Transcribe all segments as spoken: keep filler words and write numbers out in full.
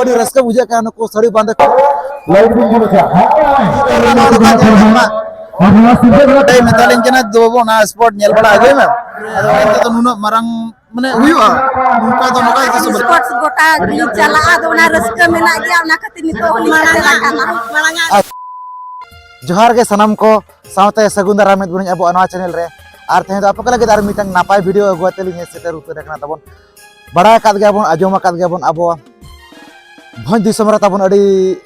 ᱟᱹᱰᱤ ᱨᱟᱹᱥᱠᱟᱹ ᱵᱩᱡᱷᱟᱹᱜ ᱠᱟᱱᱟ ᱱᱩᱠᱩ ᱥᱟᱹᱲᱤ ᱵᱟᱸᱫᱮ ᱠᱚ᱾ ᱱᱚᱜᱼᱚ ᱱᱚᱝᱠᱟ ᱧᱮᱞ ᱧᱟᱢᱚᱜ ᱠᱟᱱᱟ᱾ ᱢᱮᱛᱟᱞᱤᱧ ᱠᱟᱱᱟ, "ᱫᱩ ᱵᱟᱹᱵᱩ, ᱚᱱᱟ ᱥᱯᱚᱴ ᱧᱮᱞ ᱵᱟᱲᱟ ᱟᱹᱜᱩᱭ ᱢᱮ᱾" ᱟᱫᱚ ᱚᱱᱟ ᱛᱮᱫᱚ ᱱᱩᱱᱟᱹᱜ ᱢᱟᱨᱟᱝ ᱢᱟᱱᱮ ᱦᱩᱭᱩᱜᱼᱟ, ᱱᱚᱝᱠᱟ ᱫᱚ ᱱᱚᱝᱠᱟ ᱜᱮ ᱥᱯᱚᱴᱥ ᱜᱚᱴᱟ ᱜᱮᱞᱤᱧ ᱪᱟᱞᱟᱜᱼᱟ, ᱟᱫᱚ ᱚᱱᱟ ᱨᱟᱹᱥᱠᱟᱹ ᱢᱮᱱᱟᱜ ᱜᱮᱭᱟ, ᱚᱱᱟ ᱠᱷᱟᱹᱛᱤᱨ ᱱᱤᱛᱚᱜ ᱦᱚᱸᱞᱤᱧ ᱥᱮᱴᱮᱨ ᱟᱠᱟᱱᱟ᱾ ᱡᱚᱦᱟᱨ ᱜᱮ ᱥᱟᱱᱟᱢ ᱠᱚ, ᱥᱟᱶᱛᱮ ᱥᱟᱹᱜᱩᱱ ᱫᱟᱨᱟᱢ ᱮᱫ ᱵᱚᱱᱟᱹᱧ ᱟᱵᱚ ᱱᱚᱣᱟ ᱪᱮᱱᱮᱞ ᱨᱮ᱾ ᱟᱨ ᱛᱮᱦᱮᱧ ᱫᱚ ᱟᱯᱮ ᱠᱚ ᱞᱟᱹᱜᱤᱫ ᱟᱨ ᱢᱤᱫᱴᱟᱝ ᱱᱟᱯᱟᱭ ᱵᱷᱤᱰᱤᱭᱳ ᱟᱹᱜᱩ ᱠᱟᱛᱮ ᱞᱤᱧ ᱦᱮᱡ ᱥᱮᱴᱮᱨ ᱩᱛᱟᱹᱨ ᱟᱠᱟᱱᱟ ᱛᱟᱵᱚᱱ᱾ ᱵᱟᱲᱟᱭ ᱟᱠᱟᱫ ᱜᱮᱭᱟᱵᱚᱱ, ᱟᱸᱡᱚᱢ ᱟᱠᱟᱫ ᱜᱮᱭᱟᱵᱚᱱ, ᱟᱵᱚ ᱵᱷᱚᱸᱡᱽ ᱫᱤᱥᱚᱢ ᱨᱮ ᱛᱟᱵᱚᱱ ᱟᱹᱰᱤ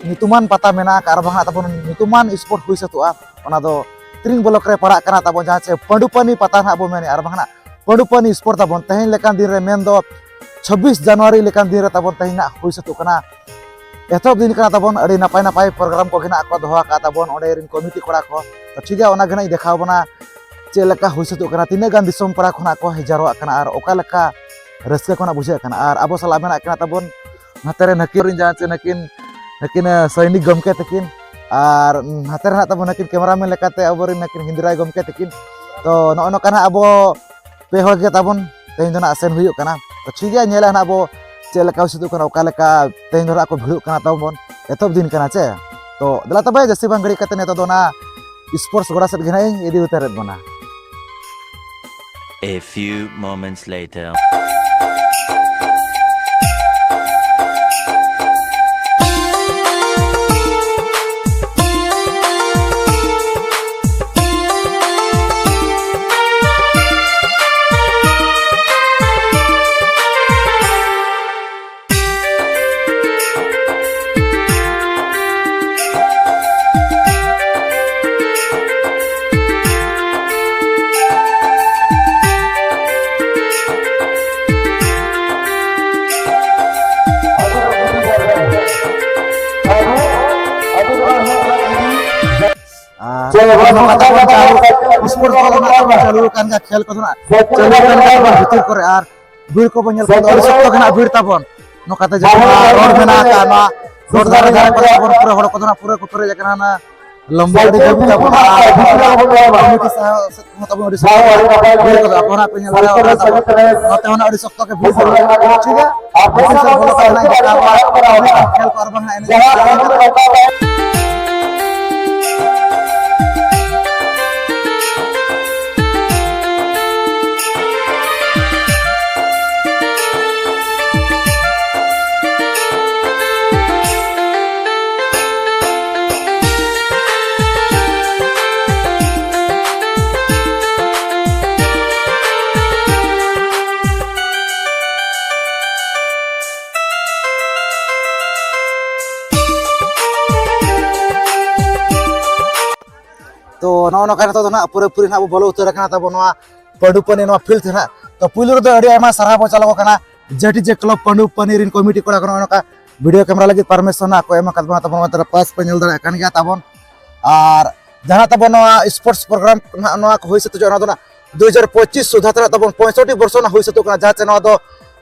ᱧᱩᱛᱩᱢᱟᱱ ᱯᱟᱛᱟ ᱢᱮᱱᱟᱜ ᱟᱠᱟᱫ, ᱟᱨ ᱵᱟᱝ ᱛᱟᱵᱚᱱ ᱧᱩᱛᱩᱢᱟᱱ ᱥᱯᱳᱨᱴ ᱦᱩᱭ ᱥᱟᱹᱛᱚᱜᱼᱟ᱾ ᱚᱱᱟ ᱫᱚ ᱛᱤᱨᱤᱝ ᱵᱞᱚᱠ ᱨᱮ ᱯᱟᱲᱟᱜ ᱠᱟᱱᱟ ᱛᱟᱵᱚᱱ, ᱡᱟᱦᱟᱸ ᱪᱮ ᱯᱟᱹᱰᱩᱯᱟᱹᱱᱤ ᱯᱟᱛᱟ ᱱᱟᱦᱟᱜ ᱵᱚ ᱢᱮᱱᱮᱫᱼᱟ, ᱟᱨ ᱵᱟᱝ ᱱᱟᱜ ᱯᱟᱹᱰᱩᱯᱟᱹᱱᱤ ᱥᱯᱳᱨᱴ ᱛᱟᱵᱚᱱ ᱛᱮᱦᱮᱧ ᱞᱮᱠᱟᱱ ᱫᱤᱱ ᱨᱮ, ᱢᱮᱱᱫᱚ ᱪᱷᱟᱵᱵᱤᱥ ᱡᱟᱱᱩᱣᱟᱨᱤ ᱞᱮᱠᱟᱱ ᱫᱤᱱ ᱨᱮ ᱛᱟᱵᱚᱱ ᱛᱮᱦᱮᱧ ᱱᱟᱜ ᱦᱩᱭ ᱥᱟᱹᱛᱚᱜ ᱠᱟᱱᱟ᱾ ᱮᱛᱚᱦᱚᱵ ᱫᱤᱱ ᱠᱟᱱᱟ ᱛᱟᱵᱚᱱ, ᱟᱹᱰᱤ ᱱᱟᱯᱟᱭ ᱱᱟᱯᱟᱭ ᱯᱨᱳᱜᱨᱟᱢ ᱠᱚᱜᱮ ᱱᱟᱜ ᱠᱚ ᱫᱚᱦᱚ ᱟᱠᱟᱫ ᱛᱟᱵᱚᱱ ᱚᱸᱰᱮ ᱨᱮᱱ ᱠᱚᱢᱤᱴᱤ ᱠᱚᱲᱟ ᱠᱚ᱾ ᱛᱚ ᱴᱷᱤᱠ ᱜᱮᱭᱟ, ᱚᱱᱟ ᱜᱮ ᱱᱟᱜ ᱤᱧ ᱫᱮᱠᱷᱟᱣ ᱵᱚᱱᱟ᱾ ᱪᱮᱫ ᱞᱮᱠᱟ ᱦᱩᱭ ᱥᱟᱹᱛᱚᱜ ᱠᱟᱱᱟ, ᱛᱤᱱᱟᱹᱜ ᱜᱟᱱ ᱫᱤᱥᱚᱢ ᱯᱟᱲᱟ ᱠᱷᱚᱱᱟᱜ ᱠᱚ ᱦᱮᱡ ᱡᱟᱨᱣᱟᱜ ᱠᱟᱱᱟ ᱟᱨ ᱚᱠᱟ ᱞᱮᱠᱟ ᱨᱟᱹᱥᱠᱟᱹ ᱠᱷᱚᱱᱟᱜ ᱵᱩᱡᱷᱟᱹᱜ ᱠᱟᱱᱟ᱾ ᱟᱨ ᱟᱵᱚ ᱥᱟᱞᱟᱜ ᱢᱮᱱᱟᱜ ᱠᱤᱱᱟ ᱛᱟᱵᱚᱱ ᱱᱚᱛᱮ ᱨᱮ ᱱᱟᱹᱠᱤᱱ ᱨᱮᱱ ᱡᱟᱦᱟᱸ ᱪᱮ ᱱᱟᱹᱠᱤᱱ, ᱱᱟᱹᱠᱤᱱ, ᱥᱚᱭᱱᱤᱠ ᱜᱚᱢᱠᱮ ᱛᱟᱹᱠᱤᱱ, ᱟᱨ ᱱᱚᱛᱮ ᱨᱮ ᱱᱟᱜ ᱛᱟᱵᱚᱱ ᱱᱟᱹᱠᱤᱱ ᱠᱮᱢᱮᱨᱟᱢᱮᱱ ᱞᱮᱠᱟᱛᱮ ᱟᱵᱚᱨᱮᱱ ᱱᱟᱹᱠᱤᱱ ᱦᱤᱱᱫᱤᱨᱟᱭ ᱜᱚᱢᱠᱮ ᱛᱟᱹᱠᱤᱱ᱾ ᱛᱚ ᱱᱚᱜᱼᱚ ᱱᱚᱝᱠᱟ ᱱᱟᱜ ᱟᱵᱚ ᱯᱮ ᱦᱚᱲ ᱜᱮ ᱛᱟᱵᱚᱱ ᱛᱮᱦᱮᱧ ᱫᱚ ᱱᱟᱜ ᱥᱮᱱ ᱦᱩᱭᱩᱜ ᱠᱟᱱᱟ᱾ ᱛᱚ ᱴᱷᱤᱠ ᱜᱮᱭᱟ, ᱧᱮᱞᱟ ᱱᱟᱜ ᱟᱵᱚ ᱪᱮᱫ ᱞᱮᱠᱟ ᱦᱩᱭ ᱥᱟᱹᱛᱚᱜ ᱠᱟᱱᱟ, ᱚᱠᱟ ᱞᱮᱠᱟ ᱛᱮᱦᱮᱧ ᱫᱚ ᱱᱟᱜ ᱠᱚ ᱵᱷᱤᱲᱚᱜ ᱠᱟᱱᱟ ᱛᱟᱵᱚᱱ᱾ ᱮᱛᱚᱦᱚᱵ ᱫᱤᱱ ᱠᱟᱱᱟ ᱪᱮ᱾ ᱛᱚ ᱫᱮᱞᱟ ᱛᱚᱵᱮ ᱡᱟᱹᱥᱛᱤ ᱵᱟᱝ ᱜᱷᱟᱹᱲᱤ ᱠᱟᱛᱮ ᱱᱤᱛᱚᱜ ᱫᱚ ᱚᱱᱟ ᱥᱯᱳᱨᱴᱥ ᱜᱚᱰᱟ ᱥᱮᱫ ᱜᱮ ᱱᱟᱜ ᱤᱧ ᱤᱫᱤ ᱩᱛᱟᱹᱨᱮᱫ ᱵᱚᱱᱟ᱾ A few moments later. ᱟᱨ ᱱᱚᱝᱠᱟ ᱛᱟᱵᱚᱱ ᱪᱟᱹᱞᱩ, ᱥᱯᱳᱨᱴ ᱵᱚᱞ ᱨᱮᱱᱟᱜ ᱛᱟᱵᱚᱱ ᱪᱟᱹᱞᱩ ᱟᱠᱟᱱ ᱜᱮᱭᱟ, ᱠᱷᱮᱞ ᱠᱚᱫᱚ ᱱᱟᱜ ᱪᱟᱹᱞᱩ ᱟᱠᱟᱱ ᱜᱮᱭᱟ ᱵᱷᱤᱛᱤᱨ ᱠᱚᱨᱮ᱾ ᱟᱨ ᱵᱷᱤᱲ ᱠᱚᱵᱚᱱ ᱧᱮᱞ ᱠᱚᱣᱟ, ᱟᱹᱰᱤ ᱥᱚᱠᱛᱚ ᱜᱮ ᱱᱟᱜ ᱵᱷᱤᱲ ᱛᱟᱵᱚᱱ᱾ ᱱᱚᱝᱠᱟᱛᱮ ᱡᱮᱢᱚᱱ ᱨᱚᱰ ᱢᱮᱱᱟᱜ ᱟᱠᱟᱫ, ᱱᱚᱣᱟ ᱨᱚᱰ ᱫᱷᱟᱨᱮ ᱫᱷᱟᱨᱮ ᱠᱚᱨᱮ ᱛᱟᱵᱚᱱ ᱯᱩᱨᱟᱹ ᱦᱚᱲ ᱠᱚᱫᱚ ᱱᱟᱜ ᱯᱩᱨᱟᱹ ᱠᱚ ᱯᱮᱨᱮᱡ ᱟᱠᱟᱱᱟ᱾ ᱚᱱᱟ ᱞᱚᱢᱵᱟ ᱟᱹᱰᱤ ᱡᱳᱨ ᱜᱮ ᱛᱟᱵᱚᱱ, ᱟᱨ ᱠᱚᱢᱤᱴᱤ ᱥᱟᱶ ᱥᱮᱫ ᱠᱷᱚᱱ ᱛᱟᱵᱚᱱ ᱟᱹᱰᱤ ᱥᱚᱠᱛᱚ ᱵᱷᱤᱲ ᱠᱚᱫᱚ ᱟᱯᱮ ᱦᱚᱸ ᱯᱮ ᱧᱮᱞ ᱫᱟᱲᱮᱭᱟᱜᱼᱟ᱾ ᱚᱱᱟ ᱛᱟᱵᱚᱱ ᱱᱚᱛᱮ ᱦᱚᱸ ᱟᱹᱰᱤ ᱥᱚᱠᱛᱚ ᱜᱮ ᱵᱷᱤᱲ ᱠᱚᱫᱚ, ᱴᱷᱤᱠ ᱜᱮᱭᱟ᱾ ᱵᱮᱥᱤ ᱥᱚᱢᱵᱷᱚᱵ ᱠᱷᱮᱞ ᱠᱚ ᱟᱨ ᱵᱟᱝ ᱮᱱᱮᱡ ᱛᱚ ᱱᱚᱜᱼᱚ ᱱᱚᱝᱠᱟ ᱱᱤᱛᱚᱜ ᱫᱚ ᱱᱟᱜ ᱯᱩᱨᱟᱹᱯᱩᱨᱤ ᱱᱟᱜ ᱵᱚ ᱵᱚᱞᱚ ᱩᱛᱟᱹᱨ ᱟᱠᱟᱱᱟ ᱛᱟᱵᱚ ᱱᱚᱣᱟ ᱯᱟᱹᱰᱩᱯᱟᱹᱱᱤ ᱱᱚᱣᱟ ᱯᱷᱤᱞᱰ ᱛᱮ ᱱᱟᱜ᱾ ᱛᱚ ᱯᱩᱭᱞᱩ ᱨᱮᱫᱚ ᱟᱹᱰᱤ ᱟᱭᱢᱟ ᱥᱟᱨᱦᱟᱣ ᱵᱚ ᱪᱟᱞ ᱟᱠᱚ ᱠᱟᱱᱟ ᱡᱮ ᱴᱤ ᱡᱮ ᱠᱞᱟᱵᱽ ᱯᱟᱹᱰᱩᱯᱟᱹᱱᱤ ᱨᱮᱱ ᱠᱚᱢᱤᱴᱤ ᱠᱚᱲᱟ ᱠᱚ ᱱᱚᱜᱼᱚ ᱱᱚᱝᱠᱟ ᱵᱷᱤᱰᱤᱭᱳ ᱠᱮᱢᱮᱨᱟ ᱞᱟᱹᱜᱤᱫ ᱯᱟᱨᱢᱤᱥᱚᱱ ᱱᱟᱜ ᱠᱚ ᱮᱢ ᱟᱠᱟᱫ ᱵᱚᱱᱟ ᱛᱟᱵᱚᱱ, ᱱᱚᱣᱟ ᱯᱟᱥ ᱯᱮ ᱧᱮᱞ ᱫᱟᱲᱮᱭᱟᱜ ᱠᱟᱱ ᱜᱮᱭᱟ ᱛᱟᱵᱚᱱ᱾ ᱟᱨ ᱡᱟᱦᱟᱸ ᱛᱟᱵᱚᱱ ᱱᱚᱣᱟ ᱥᱯᱳᱨᱴᱥ ᱯᱨᱳᱜᱨᱟᱢ ᱱᱟᱜ ᱱᱚᱣᱟ ᱠᱚ ᱦᱩᱭ ᱥᱟᱹᱛ ᱦᱚᱪᱚᱜᱼᱟ, ᱱᱚᱣᱟ ᱫᱚ ᱱᱟᱜ ᱫᱩ ᱦᱟᱡᱟᱨ ᱯᱚᱸᱪᱤᱥ ᱥᱩᱫᱷᱟ ᱛᱮ ᱱᱟᱜ ᱛᱟᱵᱚᱱ ᱯᱚᱸᱭᱥᱚᱴᱴᱤ ᱵᱚᱨᱥᱚ ᱱᱟᱜ ᱦᱩᱭ ᱥᱟᱹᱛᱚᱜ ᱠᱟᱱᱟ, ᱡᱟᱦᱟᱸ ᱪᱮ ᱱᱚᱣᱟ ᱫᱚ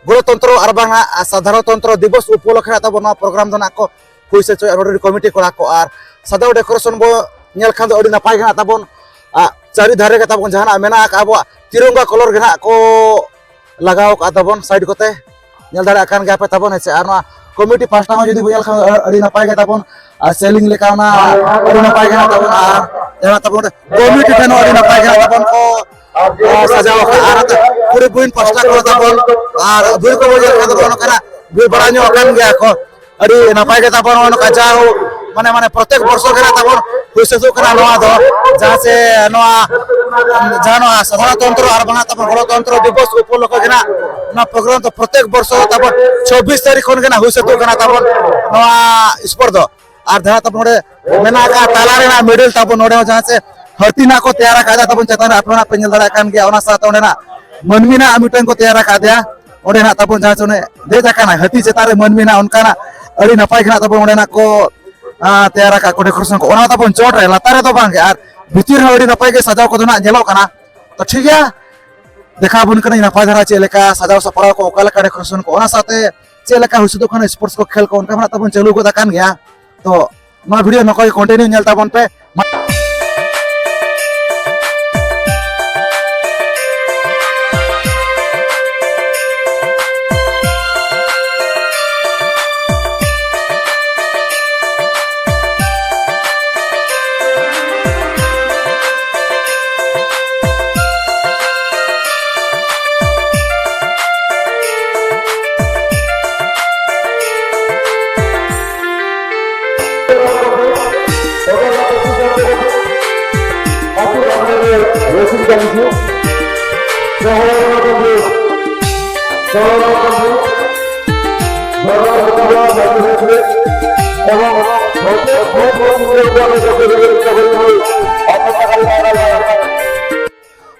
ᱜᱚᱬᱚᱛᱚᱱᱛᱨᱚ ᱟᱨ ᱵᱟᱝ ᱱᱟᱜ ᱥᱟᱫᱷᱟᱨᱚᱱᱛᱚᱱᱛᱨᱚ ᱫᱤᱵᱚᱥ ᱩᱯᱚᱞᱚᱠᱠᱷᱮ ᱱᱟᱜ ᱛᱟᱵᱚᱱ ᱱᱚᱣᱟ ᱯᱨᱳᱜᱨᱟᱢ ᱫᱚ ᱱᱟᱜ ᱠᱚ ᱦᱩᱭ ᱥᱟᱹᱛ ᱦᱚᱪᱚᱭᱟ ᱱᱚᱰᱮ ᱨᱮᱱ ᱠᱚᱢᱤᱴᱤ ᱠᱚᱲᱟ ᱠᱚ᱾ ᱟᱨ ᱥᱟᱡᱟᱣ ᱰᱮᱠᱳᱨᱮᱥᱚᱱ ᱵᱚ ᱧᱮᱞ ᱠᱷᱟᱱ ᱫᱚ ᱟᱹᱰᱤ ᱱᱟᱯᱟᱭ ᱜᱮ ᱱᱟᱜ ᱛᱟᱵᱚᱱ, ᱟᱜ, ᱪᱟᱹᱨᱤ ᱫᱷᱟᱨᱮ ᱜᱮ ᱛᱟᱵᱚᱱ ᱡᱟᱦᱟᱱᱟᱜ ᱢᱮᱱᱟᱜ ᱟᱠᱟᱫ ᱟᱵᱚᱣᱟᱜ ᱛᱤᱨᱚᱝᱜᱟ ᱠᱚᱞᱚᱨ ᱜᱮ ᱱᱟᱜ ᱠᱚ ᱞᱟᱜᱟᱣ ᱟᱠᱟᱫ ᱛᱟᱵᱚᱱ ᱥᱟᱭᱤᱰ ᱠᱚᱛᱮ, ᱧᱮᱞ ᱫᱟᱲᱮᱭᱟᱜ ᱠᱟᱱ ᱜᱮᱭᱟ ᱯᱮ ᱛᱟᱵᱚᱱ, ᱦᱮᱸ ᱥᱮ᱾ ᱟᱨ ᱱᱚᱣᱟ ᱠᱚᱢᱤᱴᱤ ᱯᱟᱦᱴᱟ ᱦᱚᱸ ᱡᱩᱫᱤ ᱵᱚᱱ ᱧᱮᱞ ᱠᱷᱟᱱ ᱫᱚ ᱟᱹᱰᱤ ᱱᱟᱯᱟᱭ ᱜᱮ ᱛᱟᱵᱚᱱ, ᱟᱨ ᱥᱮᱞᱤᱝ ᱞᱮᱠᱟ ᱚᱱᱟ ᱟᱹᱰᱤ ᱱᱟᱯᱟᱭ ᱜᱮ ᱱᱟᱜ ᱛᱟᱵᱚᱱ, ᱟᱨ ᱡᱟᱦᱟᱸ ᱛᱟᱵᱚᱱ ᱠᱚᱢᱤᱴᱤ ᱴᱷᱮᱱ ᱦᱚᱸ ᱟᱹᱰᱤ ᱱᱟᱯᱟᱭ ᱜᱮ ᱱᱟᱜ ᱛᱟᱵᱚᱱ ᱠᱚ, ᱟᱨ ᱥᱟᱡᱟᱣ ᱟᱠᱟᱫᱼᱟ᱾ ᱟᱨ ᱱᱚᱛᱮ ᱠᱩᱲᱤ ᱵᱩᱦᱤᱱ ᱯᱟᱦᱴᱟ ᱠᱚ ᱛᱟᱵᱚᱱ, ᱟᱨ ᱵᱷᱤᱲ ᱠᱚ ᱵᱚᱱ ᱧᱮᱞ ᱠᱷᱟᱱ ᱫᱚ ᱱᱚᱜᱼᱚ ᱱᱚᱝᱠᱟᱱᱟᱜ ᱵᱷᱤᱲ ᱵᱟᱲᱟ ᱧᱚᱜ ᱟᱠᱟᱱ ᱜᱮᱭᱟ ᱠᱚ᱾ ᱟᱹᱰᱤ ᱱᱟᱯᱟᱭ ᱜᱮ ᱛᱟᱵᱚᱱ ᱱᱚᱜᱼᱚ ᱱᱚᱝᱠᱟ ᱡᱟᱣ, ᱢᱟᱱᱮ, ᱢᱟᱱᱮ, ᱯᱨᱚᱛᱮᱠ ᱵᱚᱨᱥᱚ ᱜᱮ ᱱᱟᱜ ᱛᱟᱵᱚᱱ ᱦᱩᱭ ᱥᱟᱹᱛᱚᱜ ᱠᱟᱱᱟ ᱱᱚᱣᱟ ᱫᱚ, ᱡᱟᱦᱟᱸ ᱥᱮ ᱱᱚᱣᱟ, ᱡᱟᱦᱟᱸ ᱱᱚᱣᱟ ᱥᱟᱫᱷᱟᱨᱚᱱᱛᱚᱱᱛᱨᱚ ᱟᱨ ᱵᱟᱝ ᱛᱟᱵᱚᱱ ᱜᱚᱬᱚᱛᱚᱱᱛᱨᱚ ᱫᱤᱵᱚᱥ ᱩᱯᱚᱞᱚᱠᱠᱷᱮ ᱜᱮ ᱱᱟᱜ ᱱᱚᱣᱟ ᱯᱨᱳᱜᱨᱟᱢ ᱫᱚ ᱯᱨᱚᱛᱮᱠ ᱵᱚᱨᱥᱚ ᱛᱟᱵᱚᱱ ᱪᱷᱚᱵᱵᱤᱥ ᱛᱟᱹᱨᱤᱠᱷ ᱠᱷᱚᱱ ᱜᱮ ᱱᱟᱜ ᱦᱩᱭ ᱥᱟᱹᱛᱚᱜ ᱠᱟᱱᱟ ᱛᱟᱵᱚᱱ ᱱᱚᱣᱟ ᱥᱯᱳᱨᱴ ᱫᱚ᱾ ᱟᱨ ᱡᱟᱦᱟᱸ ᱛᱟᱵᱚᱱ ᱱᱚᱰᱮ ᱢᱮᱱᱟᱜ ᱟᱠᱟᱫ ᱛᱟᱞᱟ ᱨᱮᱱᱟᱜ ᱢᱮᱰᱮᱞ ᱛᱟᱵᱚᱱ ᱱᱚᱰᱮ ᱦᱚᱸ ᱡᱟᱦᱟᱸ ᱥᱮ ᱦᱟᱹᱛᱤ ᱱᱟᱜ ᱠᱚ ᱛᱮᱭᱟᱨ ᱟᱠᱟᱫᱟ ᱛᱟᱵᱚᱱ, ᱪᱮᱛᱟᱱ ᱨᱮ ᱟᱯᱮ ᱱᱟᱜ ᱯᱮ ᱧᱮᱞ ᱫᱟᱲᱮᱭᱟᱜ ᱠᱟᱱ ᱜᱮᱭᱟ, ᱚᱱᱟ ᱥᱟᱶᱛᱮ ᱚᱸᱰᱮ ᱱᱟᱜ ᱢᱟᱹᱱᱢᱤ ᱱᱟᱜ ᱢᱤᱫᱴᱟᱝ ᱠᱚ ᱛᱮᱭᱟᱨ ᱟᱠᱟᱫᱮᱭᱟ᱾ ᱚᱸᱰᱮ ᱱᱟᱜ ᱛᱟᱵᱚᱱ ᱡᱟᱦᱟᱸ ᱥᱮ ᱚᱱᱮ ᱫᱮᱡ ᱟᱠᱟᱱᱟᱭ ᱦᱟᱹᱛᱤ ᱪᱮᱛᱟᱱ ᱨᱮ ᱢᱟᱹᱱᱢᱤ ᱱᱟᱜ, ᱚᱱᱠᱟᱱᱟᱜ ᱟᱹᱰᱤ ᱱᱟᱯᱟᱭ ᱜᱮ ᱱᱟᱜ ᱛᱟᱵᱚᱱ ᱚᱸᱰᱮ ᱱᱟᱜ ᱠᱚ, ᱟᱸ, ᱛᱮᱭᱟᱨ ᱟᱠᱟᱫ ᱠᱚ ᱰᱮᱠᱳᱨᱮᱥᱚᱱ ᱠᱚ, ᱚᱱᱟ ᱛᱟᱵᱚᱱ ᱪᱚᱴ ᱨᱮ, ᱞᱟᱛᱟᱨ ᱨᱮᱫᱚ ᱵᱟᱝ ᱜᱮ᱾ ᱟᱨ ᱵᱷᱤᱛᱤᱨ ᱨᱮᱦᱚᱸ ᱟᱹᱰᱤ ᱱᱟᱯᱟᱭ ᱜᱮ ᱥᱟᱡᱟᱣ ᱠᱚᱫᱚ ᱱᱟᱜ ᱧᱮᱞᱚᱜ ᱠᱟᱱᱟ᱾ ᱛᱚ ᱴᱷᱤᱠ ᱜᱮᱭᱟ, ᱫᱮᱠᱷᱟᱣ ᱟᱵᱚᱱ ᱠᱟᱹᱱᱟᱹᱧ ᱱᱟᱯᱟᱭ ᱫᱷᱟᱨᱟ ᱪᱮᱫ ᱞᱮᱠᱟ ᱥᱟᱡᱟᱣ ᱥᱟᱯᱲᱟᱣ ᱠᱚ, ᱚᱠᱟ ᱞᱮᱠᱟ ᱰᱮᱠᱳᱨᱮᱥᱚᱱ ᱠᱚ, ᱚᱱᱟ ᱥᱟᱶᱛᱮ ᱪᱮᱫ ᱞᱮᱠᱟ ᱦᱩᱭ ᱥᱟᱹᱛᱚᱜ ᱠᱟᱱᱟ ᱥᱯᱳᱨᱴᱥ ᱠᱚ ᱠᱷᱮᱞ ᱠᱚ, ᱚᱱᱠᱟ ᱢᱟ ᱱᱟᱜ ᱛᱟᱵᱚᱱ ᱪᱟᱹᱞᱩ ᱜᱚᱫ ᱟᱠᱟᱱ ᱜᱮᱭᱟ᱾ ᱛᱚ ᱱᱚᱣᱟ video ᱱᱚᱝᱠᱟ ᱜᱮ continue ᱧᱮᱞ ᱛᱟᱵᱚᱱ ᱯᱮ᱾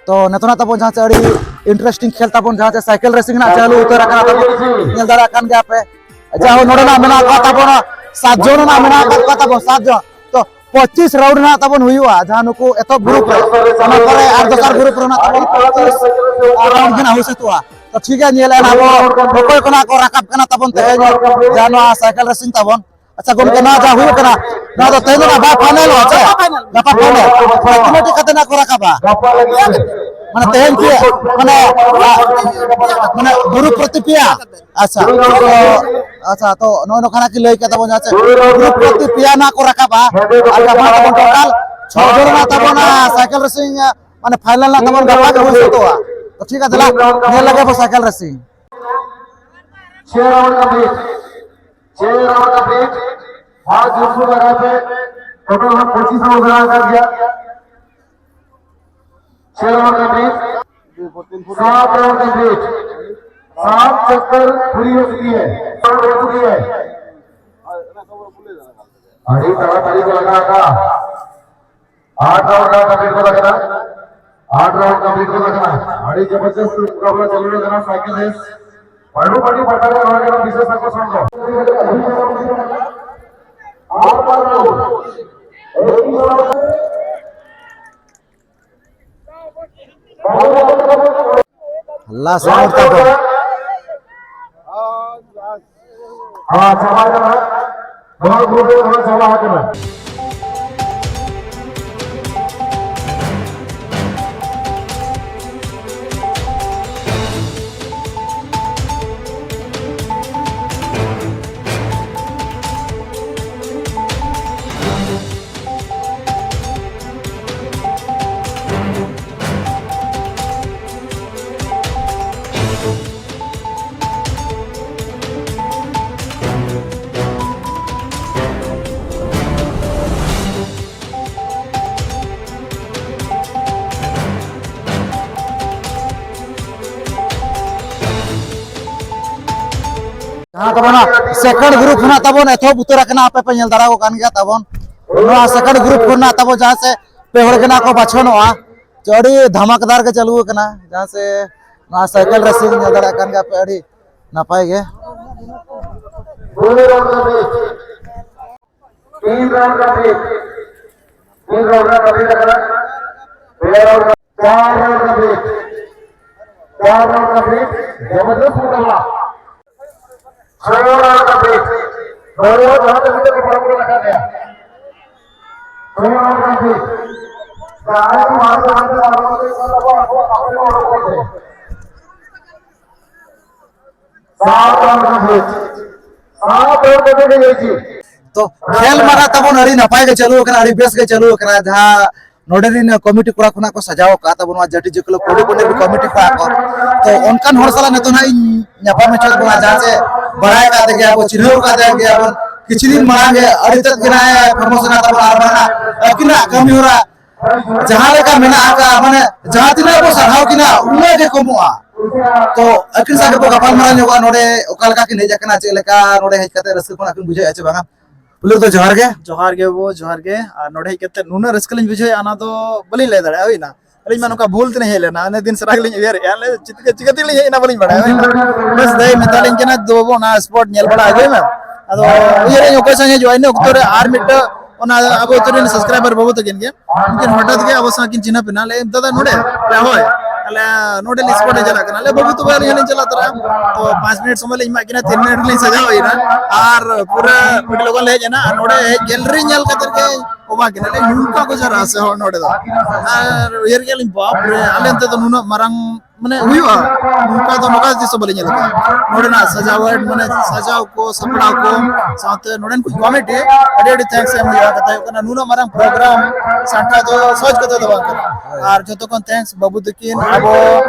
ᱛᱚ ᱱᱤᱛᱚᱜ ᱛᱟᱵᱚᱱ ᱡᱟᱦᱟᱸ ᱪᱮ ᱟᱹᱰᱤ interesting ᱠᱷᱮᱞ ᱛᱟᱵᱚᱱ, ᱡᱟᱦᱟᱸ ᱪᱮ ᱥᱟᱭᱠᱮᱞ ᱨᱮᱥᱤᱝ ᱨᱮᱱᱟᱜ ᱪᱟᱹᱞᱩ ᱩᱛᱟᱹᱨ ᱟᱠᱟᱱᱟ ᱛᱟᱵᱚᱱ, ᱧᱮᱞ ᱫᱟᱲᱮᱭᱟᱜ ᱠᱟᱱ ᱜᱮᱭᱟ ᱯᱮ᱾ ᱡᱟᱦᱟᱸ ᱱᱚᱰᱮᱱᱟᱜ ᱢᱮᱱᱟᱜ ᱠᱚᱣᱟ ᱛᱟᱵᱚᱱ ᱥᱟᱛ ᱡᱚᱱ ᱨᱮᱱᱟᱜ ᱢᱮᱱᱟᱜ ᱟᱠᱟᱫ ᱠᱚᱣᱟ ᱛᱟᱵᱚᱱ ᱥᱟᱛ ᱡᱚᱱ᱾ ᱛᱚ ᱯᱚᱸᱪᱤᱥ round ᱨᱮᱱᱟᱜ ᱛᱟᱵᱚᱱ ᱦᱩᱭᱩᱜᱼᱟ, ᱡᱟᱦᱟᱸ ᱱᱩᱠᱩ ᱮᱛᱚᱦᱚᱵ group ᱨᱮ, ᱚᱱᱟ ᱯᱚᱨᱮ ᱟᱨ ᱫᱚᱥᱟᱨ group ᱨᱮᱱᱟᱜ ᱛᱟᱵᱚᱱ ᱯᱚᱸᱪᱤᱥ round ᱜᱮ ᱱᱟᱜ ᱦᱩᱭ ᱥᱟᱹᱛᱚᱜᱼᱟ᱾ ᱛᱚ ᱴᱷᱤᱠ ᱜᱮᱭᱟ, ᱧᱮᱞ ᱮᱱ ᱟᱵᱚ ᱚᱠᱚᱭ ᱠᱚ ᱱᱟᱜ ᱠᱚ ᱨᱟᱠᱟᱵ ᱠᱟᱱᱟ ᱛᱟᱵᱚᱱ ᱛᱮᱦᱮᱧ ᱡᱟᱦᱟᱸ ᱱᱚᱣᱟ ᱥᱟᱭᱠᱮᱞ ᱨᱮᱥᱤᱝ ᱛᱟᱵᱚᱱ᱾ ᱟᱪᱪᱷᱟ ᱜᱚᱢᱠᱮ, ᱱᱚᱣᱟ ᱡᱟᱦᱟᱸ ᱦᱩᱭᱩᱜ ᱠᱟᱱᱟ, ᱱᱚᱣᱟ ᱫᱚ ᱛᱮᱦᱮᱧ ᱫᱚ ᱱᱟᱜ ᱵᱟᱭ ᱯᱷᱟᱭᱱᱮᱞᱚᱜᱼᱟ ᱥᱮ? ᱜᱟᱯᱟ ᱯᱷᱟᱭᱱᱮᱞ᱾ ᱛᱤᱱᱟᱹᱜ ᱴᱤ ᱠᱟᱛᱮ ᱱᱟᱜ ᱠᱚ ᱨᱟᱠᱟᱵᱟ? ᱢᱟᱱᱮ ᱛᱮᱦᱮᱧ ᱠᱤ ᱢᱟᱱᱮ, ᱢᱟᱱᱮ ᱜᱩᱨᱩ ᱯᱨᱚᱛᱤ ᱯᱮᱭᱟ? ᱟᱪᱪᱷᱟ, ᱛᱚ, ᱟᱪᱪᱷᱟ, ᱛᱚ ᱱᱚᱜᱼᱚᱭ ᱱᱚᱝᱠᱟᱱᱟᱜ ᱠᱤ ᱞᱟᱹᱭ ᱠᱮᱫᱟ ᱵᱚᱱ, ᱡᱟᱦᱟᱸ ᱪᱮ ᱜᱩᱨᱩ ᱯᱨᱚᱛᱤ ᱯᱮᱭᱟ ᱱᱟᱜ ᱠᱚ ᱨᱟᱠᱟᱵᱟ᱾ ᱟᱨ ᱜᱟᱯᱟ ᱛᱟᱵᱚᱱ total ᱪᱷᱚ ᱡᱚᱱ ᱨᱮᱱᱟᱜ ᱛᱟᱵᱚᱱ, ᱟᱸ, ᱥᱟᱭᱠᱮᱞ ᱨᱮᱥᱤᱝ, ᱟᱸ, ᱢᱟᱱᱮ ᱯᱷᱟᱭᱱᱮᱞ ᱨᱮᱱᱟᱜ ᱛᱟᱵᱚᱱ ᱜᱟᱯᱟ ᱜᱮ ᱦᱩᱭ ᱥᱟᱹᱛᱚᱜᱼᱟ᱾ ᱛᱚ ᱴᱷᱤᱠ ᱜᱮᱭᱟ, ᱫᱮᱞᱟ ᱧᱮᱞ ᱞᱮᱜᱮ ᱵᱚ ᱥᱟᱭᱠᱮᱞ ᱨᱮᱥᱤᱝ᱾ छह राउंड का बीच, छह राउंड का बीच, हाथ जोर से लगा के, टोटल हम पच्चीस राउंड लगा कर दिया। छह राउंड का बीच, सात राउंड का बीच, सात चक्कर पूरी हो चुकी है, पूरी हो चुकी है। अभी ताड़ाताड़ी को लगा था। आठ राउंड का कंप्लीट को लगना, आठ राउंड कंप्लीट को लगना। अभी जबरदस्त मुकाबला चल रहा है, साइकिल रेस। पढ़ू पढ़ू पढ़ा रहे, और विशेष आपको सुन लो। आठ पार राउंड। ᱞᱟᱥᱴ ᱨᱟᱣᱩᱱᱰ ᱛᱟᱵᱚᱱ᱾ हाँ, चाबा जाना। ᱱᱚᱣᱟ ᱜᱨᱩᱯ ᱨᱮ ᱚᱱᱟ ᱪᱟᱵᱟ ᱟᱠᱟᱱᱟ᱾ ᱡᱟᱦᱟᱸ ᱛᱟᱵᱚᱱ ᱥᱮᱠᱮᱱᱰ ᱜᱨᱩᱯ ᱠᱷᱚᱱᱟᱜ ᱛᱟᱵᱚᱱ ᱮᱛᱚᱦᱚᱵ ᱩᱛᱟᱹᱨ ᱟᱠᱟᱱᱟ, ᱟᱯᱮ ᱯᱮ ᱧᱮᱞ ᱫᱟᱲᱮᱭᱟᱜ ᱠᱟᱱ ᱜᱮᱭᱟ ᱛᱟᱵᱚᱱ᱾ ᱱᱚᱣᱟ ᱥᱮᱠᱮᱱᱰ ᱜᱨᱩᱯ ᱠᱷᱚᱱᱟᱜ ᱛᱟᱵᱚᱱ ᱡᱟᱦᱟᱸ ᱥᱮ ᱯᱮ ᱦᱚᱲ ᱜᱮ ᱱᱟᱜ ᱠᱚ ᱵᱟᱪᱷᱚᱱᱚᱜᱼᱟ᱾ ᱛᱚ, ᱟᱹᱰᱤ ᱫᱷᱟᱢᱟᱠᱟᱫᱟᱨ ᱜᱮ ᱪᱟᱹᱞᱩ ᱟᱠᱟᱱᱟ, ᱡᱟᱦᱟᱸ ᱥᱮ ᱱᱚᱣᱟ ᱥᱟᱭᱠᱮᱞ ᱨᱮᱥᱤᱝ ᱧᱮᱞ ᱫᱟᱲᱮᱭᱟᱜ ᱠᱟᱱ ᱜᱮᱭᱟ ᱯᱮ, ᱟᱹᱰᱤ ᱱᱟᱯᱟᱭ ᱜᱮ᱾ ᱛᱤᱱ ᱨᱟᱣᱩᱱᱰ ᱠᱚᱢᱯᱞᱤᱴ᱾ ᱛᱤᱱ ᱨᱟᱣᱩᱱᱰ ᱠᱚᱢᱯᱞᱤᱴ ᱟᱠᱟᱱᱟ᱾ ᱯᱮ ᱨᱟᱣᱩᱱᱰ, ᱪᱟᱨ ᱨᱟᱣᱩᱱᱰ ᱠᱚᱢᱯᱞᱤᱴ᱾ ᱪᱟᱨ ᱨᱟᱣᱩᱱᱰ ᱠᱚᱢᱯᱞᱤᱴ᱾ ᱡᱚᱵᱚᱨᱫᱚᱥᱛ ᱢᱩᱠᱟᱵᱞᱟ᱾ ᱪᱷᱚᱭ ᱨᱟᱣᱩᱱᱰ ᱠᱚᱢᱯᱞᱤᱴ᱾ ᱵᱟᱹᱨᱩᱣᱟ ᱡᱟᱦᱟᱸ ᱛᱮ ᱱᱤᱛᱚᱜ ᱠᱚ ᱯᱟᱨᱚᱢ ᱜᱚᱫ ᱟᱠᱟᱫ ᱞᱮᱭᱟ᱾ ᱪᱷᱚᱭ ᱨᱟᱣᱩᱱᱰ ᱠᱚᱢᱯᱞᱤᱴ᱾ ᱡᱟᱦᱟᱸᱭ ᱠᱚ ᱢᱟᱲᱟᱝ ᱨᱟᱣᱩᱱᱰ ᱨᱮ ᱯᱟᱨᱚᱢ ᱜᱚᱫ ᱟᱠᱟᱫ ᱞᱮᱭᱟ, ᱟᱠᱚ ᱟᱠᱚ ᱨᱟᱣᱩᱱᱰ ᱠᱚᱢᱯᱞᱤᱴ᱾ ᱥᱟᱛ ᱨᱟᱣᱩᱱᱰ ᱠᱚᱢᱯᱞᱤᱴ᱾ ᱥᱟᱛ ᱨᱟᱣᱩᱱᱰ ᱠᱚᱢᱯᱞᱤᱴ ᱦᱩᱭ ᱦᱚᱪᱚᱭ᱾ ᱛᱚ, ᱠᱷᱮᱞ ᱢᱟ ᱱᱟᱜ ᱛᱟᱵᱚᱱ ᱟᱹᱰᱤ ᱱᱟᱯᱟᱭ ᱜᱮ ᱪᱟᱹᱞᱩ ᱟᱠᱟᱱᱟ, ᱟᱹᱰᱤ ᱵᱮᱥ ᱜᱮ ᱪᱟᱹᱞᱩ ᱟᱠᱟᱱᱟ᱾ ᱡᱟᱦᱟᱸ ᱱᱚᱰᱮ ᱨᱤᱱ ᱠᱚᱢᱤᱴᱤ ᱠᱚᱲᱟ ᱠᱷᱚᱱᱟᱜ ᱠᱚ ᱥᱟᱡᱟᱣ ᱟᱠᱟᱫ ᱛᱟᱵᱚᱱ, ᱱᱚᱣᱟ ᱡᱟᱹᱴᱤ ᱡᱩᱠᱞᱟᱹ ᱯᱚᱨᱤᱯᱚᱱᱰᱤ ᱠᱚᱢᱤᱴᱤ ᱠᱚᱲᱟ ᱠᱚ, ᱛᱚ, ᱚᱱᱠᱟᱱ ᱦᱚᱲ ᱥᱟᱞᱟᱜ ᱱᱤᱛᱚᱜ ᱱᱟᱜ ᱤᱧ ᱧᱟᱯᱟᱢ ᱦᱚᱪᱚᱭᱮᱫ ᱵᱚᱱᱟ, ᱡᱟᱦᱟᱸ ᱪᱮ ᱵᱟᱲᱟᱭ ᱟᱠᱟᱫ ᱛᱮᱜᱮ ᱟᱵᱚ, ᱪᱤᱱᱦᱟᱹᱣ ᱟᱠᱟᱫ ᱛᱮᱜᱮ ᱟᱵᱚᱱ, ᱠᱤᱪᱷᱩ ᱫᱤᱱ ᱢᱟᱲᱟᱝ ᱜᱮ ᱟᱹᱰᱤ ᱛᱮᱫ ᱜᱮ ᱱᱟᱜ ᱮ ᱯᱷᱮᱢᱚᱥ ᱮᱱᱟ ᱛᱟᱵᱚᱱ, ᱟᱨ ᱵᱟᱝ ᱟᱹᱠᱤᱱᱟᱜ ᱠᱟᱹᱢᱤ ᱦᱚᱨᱟ ᱡᱟᱦᱟᱸ ᱞᱮᱠᱟ ᱢᱮᱱᱟᱜ ᱟᱠᱟᱫᱼᱟ, ᱢᱟᱱᱮ ᱡᱟᱦᱟᱸ ᱛᱤᱱᱟᱹᱜ ᱵᱚ ᱥᱟᱨᱦᱟᱣ ᱠᱤᱱᱟ ᱩᱱᱟᱹᱜ ᱜᱮ ᱠᱚᱢᱚᱜᱼᱟ᱾ ᱛᱚ ᱟᱹᱠᱤᱱ ᱥᱟᱶ ᱜᱮᱵᱚ ᱜᱟᱯᱟᱞ ᱢᱟᱨᱟᱣ ᱧᱚᱜᱼᱟ, ᱱᱚᱰᱮ ᱚᱠᱟ ᱞᱮᱠᱟ ᱠᱤᱱ ᱦᱮᱡ ᱟᱠᱟᱱᱟ, ᱪᱮᱫ ᱞᱮᱠᱟ ᱱᱚᱰᱮ ᱦᱮᱡ ᱠᱟᱛᱮ ᱨᱟᱹᱥᱠᱟᱹ ᱠᱷᱚᱱᱟᱜ ᱠᱤᱱ ᱵᱩᱡᱷᱟᱹᱣᱮᱫᱼᱟ ᱪᱮ ᱵᱟᱝᱟ? ᱯᱩᱭᱞᱩ ᱫᱚ ᱡᱚᱦᱟᱨ ᱜᱮ᱾ ᱡᱚᱦᱟᱨ ᱜᱮ ᱵᱟᱹᱵᱩ, ᱡᱚᱦᱟᱨ ᱜᱮ᱾ ᱟᱨ ᱱᱚᱰᱮ ᱦᱮᱡ ᱠᱟᱛᱮ ᱱᱩᱱᱟᱹᱜ ᱨᱟᱹᱥᱠᱟᱹ ᱞᱤᱧ ᱵᱩᱡᱷᱟᱹᱣᱮᱫᱼᱟ, ᱚᱱᱟ ᱫᱚ ᱵᱟᱹᱞᱤᱧ ᱞᱟᱹᱭ ᱫᱟᱲᱮᱭᱟᱜᱼᱟ, ᱦᱩᱭᱱᱟ᱾ ᱟᱹᱞᱤᱧ ᱢᱟ ᱱᱚᱝᱠᱟ ᱵᱷᱩᱞ ᱛᱮᱞᱤᱧ ᱦᱮᱡ ᱞᱮᱱᱟ, ᱤᱱᱟᱹ ᱫᱤᱱ ᱥᱮᱬᱟ ᱜᱮᱞᱤᱧ ᱩᱭᱦᱟᱹᱨᱮᱫᱼᱟ, ᱟᱞᱮ ᱪᱤᱠᱟᱹ, ᱪᱤᱠᱟᱹ ᱛᱮᱞᱤᱧ ᱦᱮᱡ ᱮᱱᱟ ᱵᱟᱹᱞᱤᱧ ᱵᱟᱲᱟᱭᱟ, ᱦᱩᱭᱱᱟ᱾ ᱵᱮᱥ ᱫᱟᱹᱭ ᱢᱮᱛᱟᱞᱤᱧ ᱠᱟᱱᱟ, "ᱫᱩ ᱵᱟᱹᱵᱩ, ᱚᱱᱟ ᱥᱯᱚᱴ ᱧᱮᱞ ᱵᱟᱲᱟ ᱟᱹᱜᱩᱭ ᱢᱮ᱾" ᱟᱫᱚ ᱩᱭᱦᱟᱹᱨᱮᱫᱼᱟᱹᱧ ᱚᱠᱚᱭ ᱥᱟᱶ ᱤᱧ ᱦᱤᱡᱩᱜᱼᱟ, ᱤᱱᱟᱹ ᱚᱠᱛᱚ ᱨᱮ ᱟᱨ ᱢᱤᱫᱴᱟᱝ ᱚᱱᱟ ᱟᱵᱚ ᱟᱹᱛᱩ ᱨᱮᱱ ᱥᱟᱵᱥᱠᱨᱟᱭᱵᱟᱨ ᱵᱟᱹᱵᱩ ᱛᱟᱹᱠᱤᱱ ᱜᱮ, ᱩᱱᱠᱤᱱ ᱦᱚᱴᱟᱛ ᱜᱮ ᱟᱵᱚ ᱥᱟᱶ ᱠᱤᱱ ᱪᱤᱱᱦᱟᱹᱯ ᱮᱱᱟ, ᱞᱟᱹᱭ, "ᱫᱟᱫᱟ ᱱᱚᱰᱮ?" ᱞᱟᱹᱭ, "ᱦᱳᱭ᱾" ᱟᱞᱮ ᱱᱚᱰᱮ ᱞᱮ ᱥᱯᱚᱴ ᱞᱮ ᱪᱟᱞᱟᱜ ᱠᱟᱱᱟ, ᱟᱞᱮ ᱵᱟᱹᱵᱩ ᱛᱟᱠᱚ ᱟᱹᱞᱤᱧ ᱦᱚᱸᱞᱤᱧ ᱪᱟᱞᱟᱜ ᱛᱚᱨᱟ᱾ ᱛᱚ ᱯᱟᱸᱪ ᱢᱤᱱᱤᱴ ᱥᱚᱢᱚᱭ ᱞᱤᱧ ᱮᱢᱟᱜ ᱠᱤᱱᱟ, ᱛᱤᱱ ᱢᱤᱱᱤᱴ ᱨᱮᱞᱤᱧ ᱥᱟᱡᱟᱣ ᱦᱩᱭᱱᱟ᱾ ᱟᱨ ᱯᱩᱨᱟᱹ ᱟᱹᱰᱤ ᱞᱚᱜᱚᱱ ᱞᱮ ᱦᱮᱡ ᱮᱱᱟ᱾ ᱟᱨ ᱱᱚᱰᱮ ᱦᱮᱡ ᱜᱮᱞ ᱨᱮ ᱧᱮᱞ ᱠᱟᱛᱮ ᱜᱮ ᱚᱵᱟᱠ ᱮᱱᱟ ᱞᱮ, ᱱᱚᱝᱠᱟ ᱠᱚ ᱡᱟᱣᱨᱟᱜᱼᱟ ᱥᱮ ᱦᱚᱲ ᱱᱚᱰᱮ ᱫᱚ᱾ ᱟᱨ ᱩᱭᱦᱟᱹᱨ ᱠᱮᱜᱼᱟ ᱞᱤᱧ, ᱵᱟᱯ ᱨᱮ, ᱟᱞᱮ ᱚᱱᱛᱮ ᱫᱚ ᱱᱩᱱᱟᱹᱜ ᱢᱟᱨᱟᱝ ᱢᱟᱱᱮ ᱦᱩᱭᱩᱜᱼᱟ, ᱱᱚᱝᱠᱟ ᱫᱚ, ᱱᱚᱝᱠᱟ ᱛᱤᱥ ᱦᱚᱸ ᱵᱟᱞᱮ ᱧᱮᱞ ᱟᱠᱟᱫᱟ᱾ ᱱᱚᱰᱮᱱᱟᱜ ᱥᱟᱡᱟᱣ ᱢᱟᱱᱮ ᱥᱟᱡᱟᱣ ᱠᱚ, ᱥᱟᱯᱲᱟᱣ ᱠᱚ, ᱥᱟᱶᱛᱮ ᱱᱚᱰᱮᱱ ᱠᱚ ᱠᱚᱢᱤᱴᱤ ᱟᱹᱰᱤ ᱟᱹᱰᱤ ᱛᱷᱮᱝᱠᱥ ᱮᱢ ᱦᱩᱭᱩᱜᱼᱟ᱾ ᱠᱟᱛᱷᱟ ᱦᱩᱭᱩᱜ ᱠᱟᱱᱟ, ᱱᱩᱱᱟᱹᱜ ᱢᱟᱨᱟᱝ ᱯᱨᱳᱜᱨᱟᱢ ᱥᱟᱱᱛᱟᱲ ᱫᱚ ᱥᱚᱦᱚᱡ ᱠᱟᱛᱷᱟ ᱫᱚ ᱵᱟᱝ ᱠᱟᱱᱟ᱾ ᱟᱨ ᱡᱚᱛᱚ ᱠᱷᱚᱱ ᱛᱷᱮᱝᱠᱥ ᱵᱟᱹᱵᱩ ᱛᱟᱹᱠᱤᱱ, ᱟᱵᱚ,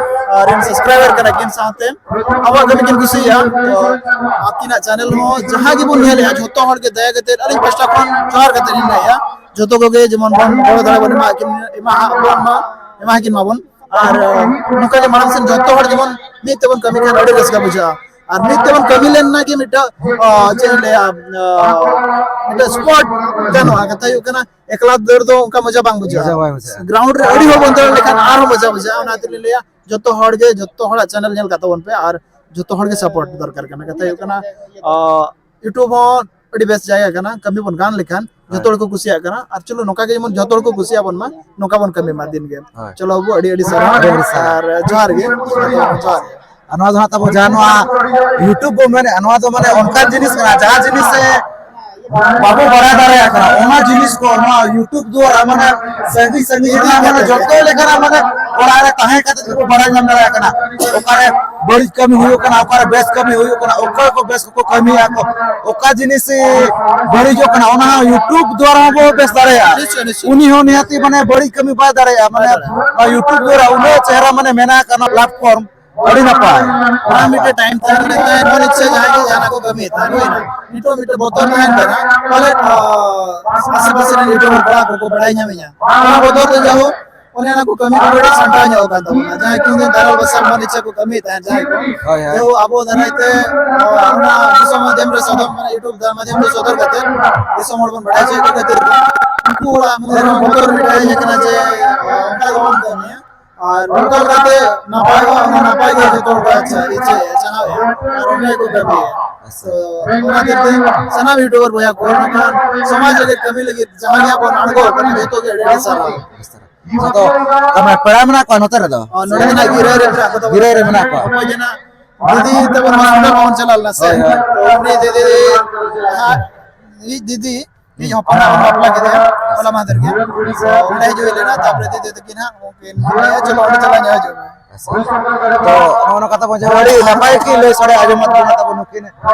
ᱟᱨ ᱨᱮᱱ ᱥᱟᱵᱥᱠᱨᱟᱭᱵᱟᱨ ᱠᱟᱱᱟ ᱠᱤᱱ, ᱥᱟᱶᱛᱮ ᱟᱵᱚᱣᱟᱜ ᱠᱟᱹᱢᱤ ᱠᱤᱱ ᱠᱩᱥᱤᱭᱟᱜᱼᱟ᱾ ᱛᱚ ᱟᱹᱠᱤᱱᱟᱜ ᱪᱮᱱᱮᱞ ᱦᱚᱸ ᱡᱟᱦᱟᱸ ᱜᱮᱵᱚᱱ ᱧᱮᱞᱮᱜᱼᱟ, ᱡᱷᱚᱛᱚ ᱦᱚᱲ ᱜᱮ ᱫᱟᱭᱟ ᱠᱟᱛᱮ ᱟᱹᱞᱤᱧ ᱯᱟᱥᱴᱟ ᱠᱷᱚᱱ ᱡᱚᱦᱟᱨ ᱠᱟᱛᱮ ᱞᱤᱧ ᱞᱟᱹᱭᱟ, ᱡᱷᱚᱛᱚ ᱠᱚᱜᱮ ᱡᱮᱢᱚᱱ ᱵᱚᱱ ᱜᱚᱲᱚ ᱫᱟᱲᱮ ᱵᱚᱱ ᱮᱢᱟ ᱠᱤᱱ, ᱮᱢᱟ ᱦᱟᱜ ᱵᱚᱱ ᱢᱟ, ᱮᱢᱟ ᱠᱤᱱ ᱢᱟᱵᱚᱱ᱾ ᱟᱨ ᱱᱚᱝᱠᱟ ᱜᱮ ᱢᱟᱲᱟᱝ ᱥᱮᱱ ᱡᱷᱚᱛᱚ ᱦᱚᱲ ᱡᱮᱢᱚᱱ ᱢᱤᱫ ᱛᱮᱵᱚᱱ ᱠᱟᱹᱢᱤ ᱠᱷᱟᱱ ᱟᱹᱰᱤ ᱨᱟᱹᱥᱠᱟᱹ ᱵᱩᱡᱷᱟᱹᱜᱼᱟ᱾ ᱟᱨ ᱢᱤᱫ ᱛᱮᱵᱚᱱ ᱠᱟᱹᱢᱤ ᱞᱮᱱ ᱱᱟ ᱜᱮ ᱢᱤᱫᱴᱟᱝ, ᱟ, ᱪᱮᱫ ᱤᱧ ᱞᱟᱹᱭᱟ, ᱟ, ᱢᱤᱫᱴᱟᱝ ᱥᱯᱳᱨᱴ ᱜᱟᱱᱚᱜᱼᱟ᱾ ᱠᱟᱛᱷᱟ ᱦᱩᱭᱩᱜ ᱠᱟᱱᱟ, ᱮᱠᱞᱟ ᱫᱟᱹᱲ ᱫᱚ ᱚᱱᱠᱟ ᱢᱚᱡᱟ ᱵᱟᱝ ᱵᱩᱡᱷᱟᱹᱜᱼᱟ᱾ ᱢᱚᱡᱟ ᱵᱟᱭ ᱵᱩᱡᱷᱟᱹᱜᱼᱟ᱾ ᱜᱨᱟᱣᱩᱱᱰ ᱨᱮ ᱟᱹᱰᱤ ᱦᱚᱲ ᱵᱚᱱ ᱫᱟᱹᱲ ᱞᱮᱠᱷᱟᱱ ᱟᱨᱦᱚᱸ ᱢᱚᱡᱟ ᱵᱩᱡᱷᱟᱹᱜᱼᱟ᱾ ᱚᱱᱟ ᱛᱮᱞᱤᱧ ᱞᱟᱹᱭᱟ, ᱡᱚᱛᱚ ᱦᱚᱲ ᱜᱮ ᱡᱚᱛᱚ ᱦᱚᱲᱟᱜ ᱪᱮᱱᱮᱞ ᱧᱮᱞ ᱠᱟᱜ ᱛᱟᱵᱚᱱ ᱯᱮ ᱟᱨ ᱡᱚᱛᱚ ᱦᱚᱲ ᱜᱮ ᱥᱟᱯᱳᱨᱴ ᱫᱚᱨᱠᱟᱨ ᱠᱟᱱᱟ᱾ ᱠᱟᱛᱷᱟ ᱦᱩᱭᱩᱜ ᱠᱟᱱᱟ, ᱟ, YouTube ᱦᱚᱸ ᱟᱹᱰᱤ ᱵᱮᱥ ᱡᱟᱭᱜᱟ ᱠᱟᱱᱟ, ᱠᱟᱹᱢᱤ ᱵᱚᱱ ᱜᱟᱱ ᱞᱮᱠᱷᱟᱱ ᱡᱚᱛᱚ ᱦᱳᱭ᱾ ᱦᱚᱲ ᱠᱚ ᱠᱩᱥᱤᱭᱟᱜ ᱠᱟᱱᱟ᱾ ᱟᱨ ᱪᱚᱞᱚ ᱱᱚᱝᱠᱟ ᱜᱮ ᱡᱮᱢᱚᱱ ᱡᱚᱛᱚ ᱦᱚᱲ ᱠᱚ ᱠᱩᱥᱤᱭᱟᱜ ᱵᱚᱱ ᱢᱟ, ᱱᱚᱝᱠᱟ ᱵᱚᱱ ᱠᱟᱹᱢᱤ ᱢᱟ ᱫᱤᱱ ᱜᱮ᱾ ᱦᱳᱭ᱾ ᱪᱚᱞᱚ ᱵᱟᱹᱵᱩ, ᱟᱹᱰᱤ ᱟᱹᱰᱤ ᱥᱟᱨᱦᱟᱣ ᱟᱹᱰᱤ ᱟᱹᱰᱤ ᱥᱟᱨᱦᱟᱣ᱾ ᱟᱨ ᱡᱚᱦᱟᱨ ᱜᱮ᱾ ᱡᱚᱦᱟᱨ ᱜᱮ᱾ ᱟᱨ ᱱᱚᱣᱟ ᱫᱚ ᱦᱟᱸᱜ ᱛᱟᱵᱚ ᱡᱟᱦᱟᱸ ᱱᱚᱣᱟ YouTube ᱵᱚ ᱢᱮᱱᱮᱫᱼᱟ, ᱱᱚᱣᱟ ᱫᱚ ᱢᱟᱱᱮ ᱚᱱᱠᱟᱱ ᱡᱤᱱᱤᱥ ᱠᱟᱱᱟ, ᱡᱟᱦᱟᱸ ᱡᱤᱱᱤᱥ ᱥᱮ ᱵᱟᱵᱚ ᱵᱟᱲᱟᱭ ᱫᱟᱲᱮᱭᱟᱜ ᱠᱟᱱᱟ, ᱚᱱᱟ ᱡᱤᱱᱤᱥ ᱠᱚ ᱱᱚᱣᱟ YouTube ᱫᱩᱣᱟᱨᱟ ᱢᱟᱱᱮ ᱥᱟᱺᱜᱤᱧ ᱥᱟᱺᱜᱤᱧ ᱨᱮᱱᱟᱜ ᱢᱟᱱᱮ ᱡᱚᱛᱚ ᱞᱮᱠᱟᱱᱟᱜ ᱢᱟᱱᱮ ᱚᱲᱟᱜ ᱨᱮ ᱛᱟᱦᱮᱸ ᱠᱟᱛᱮ ᱜᱮᱵᱚ ᱵᱟᱲᱟᱭ ᱧᱟᱢ ᱫᱟᱲᱮᱭᱟᱜ ᱠᱟᱱᱟ᱾ ᱚᱠᱟᱨᱮ ᱵᱟᱹᱲᱤᱡ ᱠᱟᱹᱢᱤ ᱦᱩᱭᱩᱜ ᱠᱟᱱᱟ, ᱚᱠᱟᱨᱮ ᱵᱮᱥ ᱠᱟᱹᱢᱤ ᱦᱩᱭᱩᱜ ᱠᱟᱱᱟ, ᱚᱠᱚᱭ ᱠᱚ ᱵᱮᱥ ᱠᱚ ᱠᱟᱹᱢᱤᱭᱮᱫᱼᱟ ᱠᱚ, ᱚᱠᱟ ᱡᱤᱱᱤᱥ ᱵᱟᱹᱲᱤᱡᱚᱜ ᱠᱟᱱᱟ, ᱚᱱᱟ ᱦᱚᱸ YouTube ᱫᱩᱣᱟᱨᱟ ᱦᱚᱸ ᱵᱚ ᱵᱮᱥ ᱫᱟᱲᱮᱭᱟᱜᱼᱟ᱾ ᱱᱤᱥᱪᱚᱭ, ᱱᱤᱥᱪᱚᱭ᱾ ᱩᱱᱤ ᱦᱚᱸ ᱱᱤᱦᱟᱹᱛᱤ ᱢᱟᱱᱮ ᱵᱟᱹᱲᱤᱡ ᱠᱟᱹᱢᱤ ᱵᱟᱭ ᱫᱟᱲᱮᱭᱟᱜᱼᱟ, ᱢᱟᱱᱮ ᱵᱟᱭ ᱫᱟᱲᱮᱭᱟᱜᱼᱟ᱾ ᱱᱚᱣᱟ YouTube ᱫᱩᱣᱟᱨᱟ ᱩᱱᱟᱹᱜ ᱪᱮᱦᱨᱟ ᱢᱟᱱᱮ ᱢᱮᱱᱟᱜ ᱟᱠᱟᱫ ᱚᱱᱟ platform, ᱟᱹᱰᱤ ᱱᱟᱯᱟᱭ᱾ ᱚᱱᱟ ᱢᱤᱫᱴᱮᱡ time ᱛᱟᱦᱮᱸ ᱠᱟᱱᱟ, ᱢᱚᱱ ᱤᱪᱪᱷᱟᱹ ᱡᱟᱦᱟᱸᱭ ᱜᱮ ᱡᱟᱦᱟᱱᱟᱜ ᱠᱚ ᱠᱟᱹᱢᱤᱭᱮᱫ ᱛᱟᱦᱮᱸ, ᱦᱩᱭᱱᱟ᱾ ᱱᱤᱛᱚᱜ ᱢᱤᱫᱴᱮᱡ ᱵᱚᱛᱚᱨ ᱛᱟᱦᱮᱱ ᱠᱟᱱᱟ, ᱯᱟᱞᱮᱫ, ᱟᱸ, ᱟᱥᱮ ᱯᱟᱥᱮ ᱨᱮᱱ YouTuber ᱠᱚᱲᱟ ᱠᱚᱠᱚ ᱵᱟᱲᱟᱭ ᱧᱟᱢᱤᱧᱟ᱾ ᱚᱱᱟ ᱵᱚᱛᱚᱨ ᱛᱮ ᱡᱟᱭᱦᱳᱠ ᱚᱱᱮ ᱚᱱᱟ ᱠᱚ ᱠᱟᱹᱢᱤ ᱠᱚ ᱠᱟᱹᱴᱤᱡ ᱥᱟᱢᱴᱟᱣ ᱧᱚᱜ ᱟᱠᱟᱱ ᱛᱟᱵᱚᱱᱟ᱾ ᱡᱟᱦᱟᱸᱭ ᱠᱚ ᱫᱟᱞᱟᱞ ᱵᱟᱥᱟᱞ ᱢᱚᱱ ᱤᱪᱪᱷᱟᱹ ᱠᱚ ᱠᱟᱹᱢᱤᱭᱮᱫ ᱛᱟᱦᱮᱸᱫ, ᱡᱟᱦᱟᱸᱭ ᱠᱚ᱾ ᱦᱳᱭ, ᱦᱳᱭ᱾ ᱛᱚ ᱟᱵᱚ ᱫᱟᱨᱟᱭ ᱛᱮ, ᱟᱸ, ᱚᱱᱟ ᱫᱤᱥᱚᱢ ᱢᱟᱫᱷᱭᱚᱢ ᱨᱮ ᱥᱚᱫᱚᱨ, ᱢᱟᱱᱮ YouTube ᱢᱟᱫᱷᱭᱚᱢ ᱨᱮ ᱥᱚᱫᱚᱨ ᱠᱟᱛᱮ ᱫᱤᱥᱚᱢ ᱦᱚᱲ ᱵᱚᱱ ᱵᱟᱲᱟᱭ ᱦᱚᱪᱚᱭᱮᱫ ᱠᱚ ᱠᱷᱟᱹᱛᱤᱨ ᱩᱱᱠᱩ ᱦᱚᱲᱟᱜ ᱢᱚᱱᱮ ᱨᱮᱦᱚᱸ ᱵᱚᱛᱚᱨ ᱢᱤᱫᱴᱟᱝ ᱦᱮᱡ ᱟᱠᱟᱱᱟ ᱡᱮ, ᱟᱸ, ᱚᱱᱠᱟ ᱜᱮᱵᱚᱱ ᱠᱟᱹᱢᱤᱭᱟ᱾ ᱟᱨ ᱱᱚᱝᱠᱟ ᱞᱮᱠᱟᱛᱮ ᱱᱟᱯᱟᱭᱚᱜᱼᱟ, ᱚᱱᱟ ᱱᱟᱯᱟᱭ ᱜᱮ ᱡᱚᱛᱚ ᱦᱚᱲ ᱠᱚ ᱤᱪᱪᱷᱟ, ᱤᱪᱪᱷᱟᱹᱭᱟ, ᱪᱟᱦᱟᱣᱮᱫᱼᱟ᱾ ᱟᱨ ᱚᱱᱟ ᱜᱮᱠᱚ ᱠᱟᱹᱢᱤᱭᱟ᱾ ᱛᱚ, ᱚᱱᱟ ᱠᱷᱟᱹᱛᱤᱨ ᱛᱮ ᱥᱟᱱᱟᱢ YouTuber ᱵᱚᱭᱦᱟ ᱠᱚ ᱱᱚᱝᱠᱟᱱ ᱥᱚᱢᱟᱡᱽ ᱞᱟᱹᱜᱤᱫ ᱠᱟᱹᱢᱤ ᱞᱟᱹᱜᱤᱫ ᱡᱟᱦᱟᱸ ᱜᱮ ᱵᱚᱱ ᱟᱬᱜᱚ ᱟᱠᱟᱱᱟ, ᱡᱚᱛᱚ ᱜᱮ ᱟᱹᱰᱤ ᱟᱹᱰᱤ ᱥᱟᱨᱦᱟᱣ᱾ ᱡᱚᱛᱚ ᱛᱟᱨᱢᱟᱱᱮ ᱯᱮᱲᱟ ᱢᱮᱱᱟᱜ ᱠᱚᱣᱟ ᱱᱚᱛᱮ ᱨᱮᱫᱚ? ᱚ, ᱱᱚᱰᱮ ᱢᱮᱱᱟᱜ ᱜᱤᱨᱟᱹ ᱨᱮ ᱢᱮᱱᱟᱜ ᱠᱚ ᱛᱟᱵᱚᱱᱟ᱾ ᱜᱤᱨᱟᱹ ᱨᱮ ᱢᱮᱱᱟᱜ ᱠᱚᱣᱟ᱾ ᱚᱠᱚᱭ ᱡᱮ ᱱᱟᱜ ᱫᱤᱫᱤ ᱛᱟᱵᱚᱱ ᱦᱚᱥᱯᱤᱴᱟᱞ ᱵᱟᱵᱚᱱ ᱪᱟᱞᱟᱣ ᱞᱮᱱᱟ ᱥᱮ? ᱦᱳᱭ, ᱦᱳᱭ᱾ ᱛᱚ ᱩᱱᱤ ᱫᱤᱫᱤ, ᱦᱟᱸᱜ, ᱤᱧ ᱫᱤᱫᱤ, ᱤᱧ ᱦᱚᱯᱚᱱ ᱮᱨᱟ ᱵᱚᱱ ᱵᱟᱯᱞᱟ ᱠᱮᱫᱮᱭᱟ ᱦᱚᱞᱟ ᱢᱟᱦᱫᱮᱨ ᱜᱮ᱾ ᱛᱚ ᱚᱸᱰᱮ ᱦᱤᱡᱩᱜ ᱦᱩᱭ ᱞᱮᱱᱟ, ᱛᱟᱨᱯᱚᱨᱮ ᱫᱤᱫᱤ ᱛᱟᱹᱠᱤᱱ ᱦᱟᱸᱜ ᱩᱱᱠᱤᱱ ᱞᱟᱹᱭᱟ, "ᱪᱚᱞᱚ ᱚᱸᱰᱮ ᱪᱟᱞᱟᱣ ᱧᱚᱜ ᱦᱤᱡᱩᱜ ᱢᱮ᱾" ᱛᱚ ᱱᱚᱜᱼᱚ ᱱᱚᱝᱠᱟ ᱛᱟᱵᱚᱱ ᱡᱮ ᱟᱹᱰᱤ ᱱᱟᱯᱟᱭ ᱠᱤᱱ ᱞᱟᱹᱭ ᱥᱟᱰᱮ ᱟᱸᱡᱚᱢᱟᱫ ᱵᱚᱱᱟ ᱛᱟᱵᱚᱱ ᱱᱩᱠᱤᱱ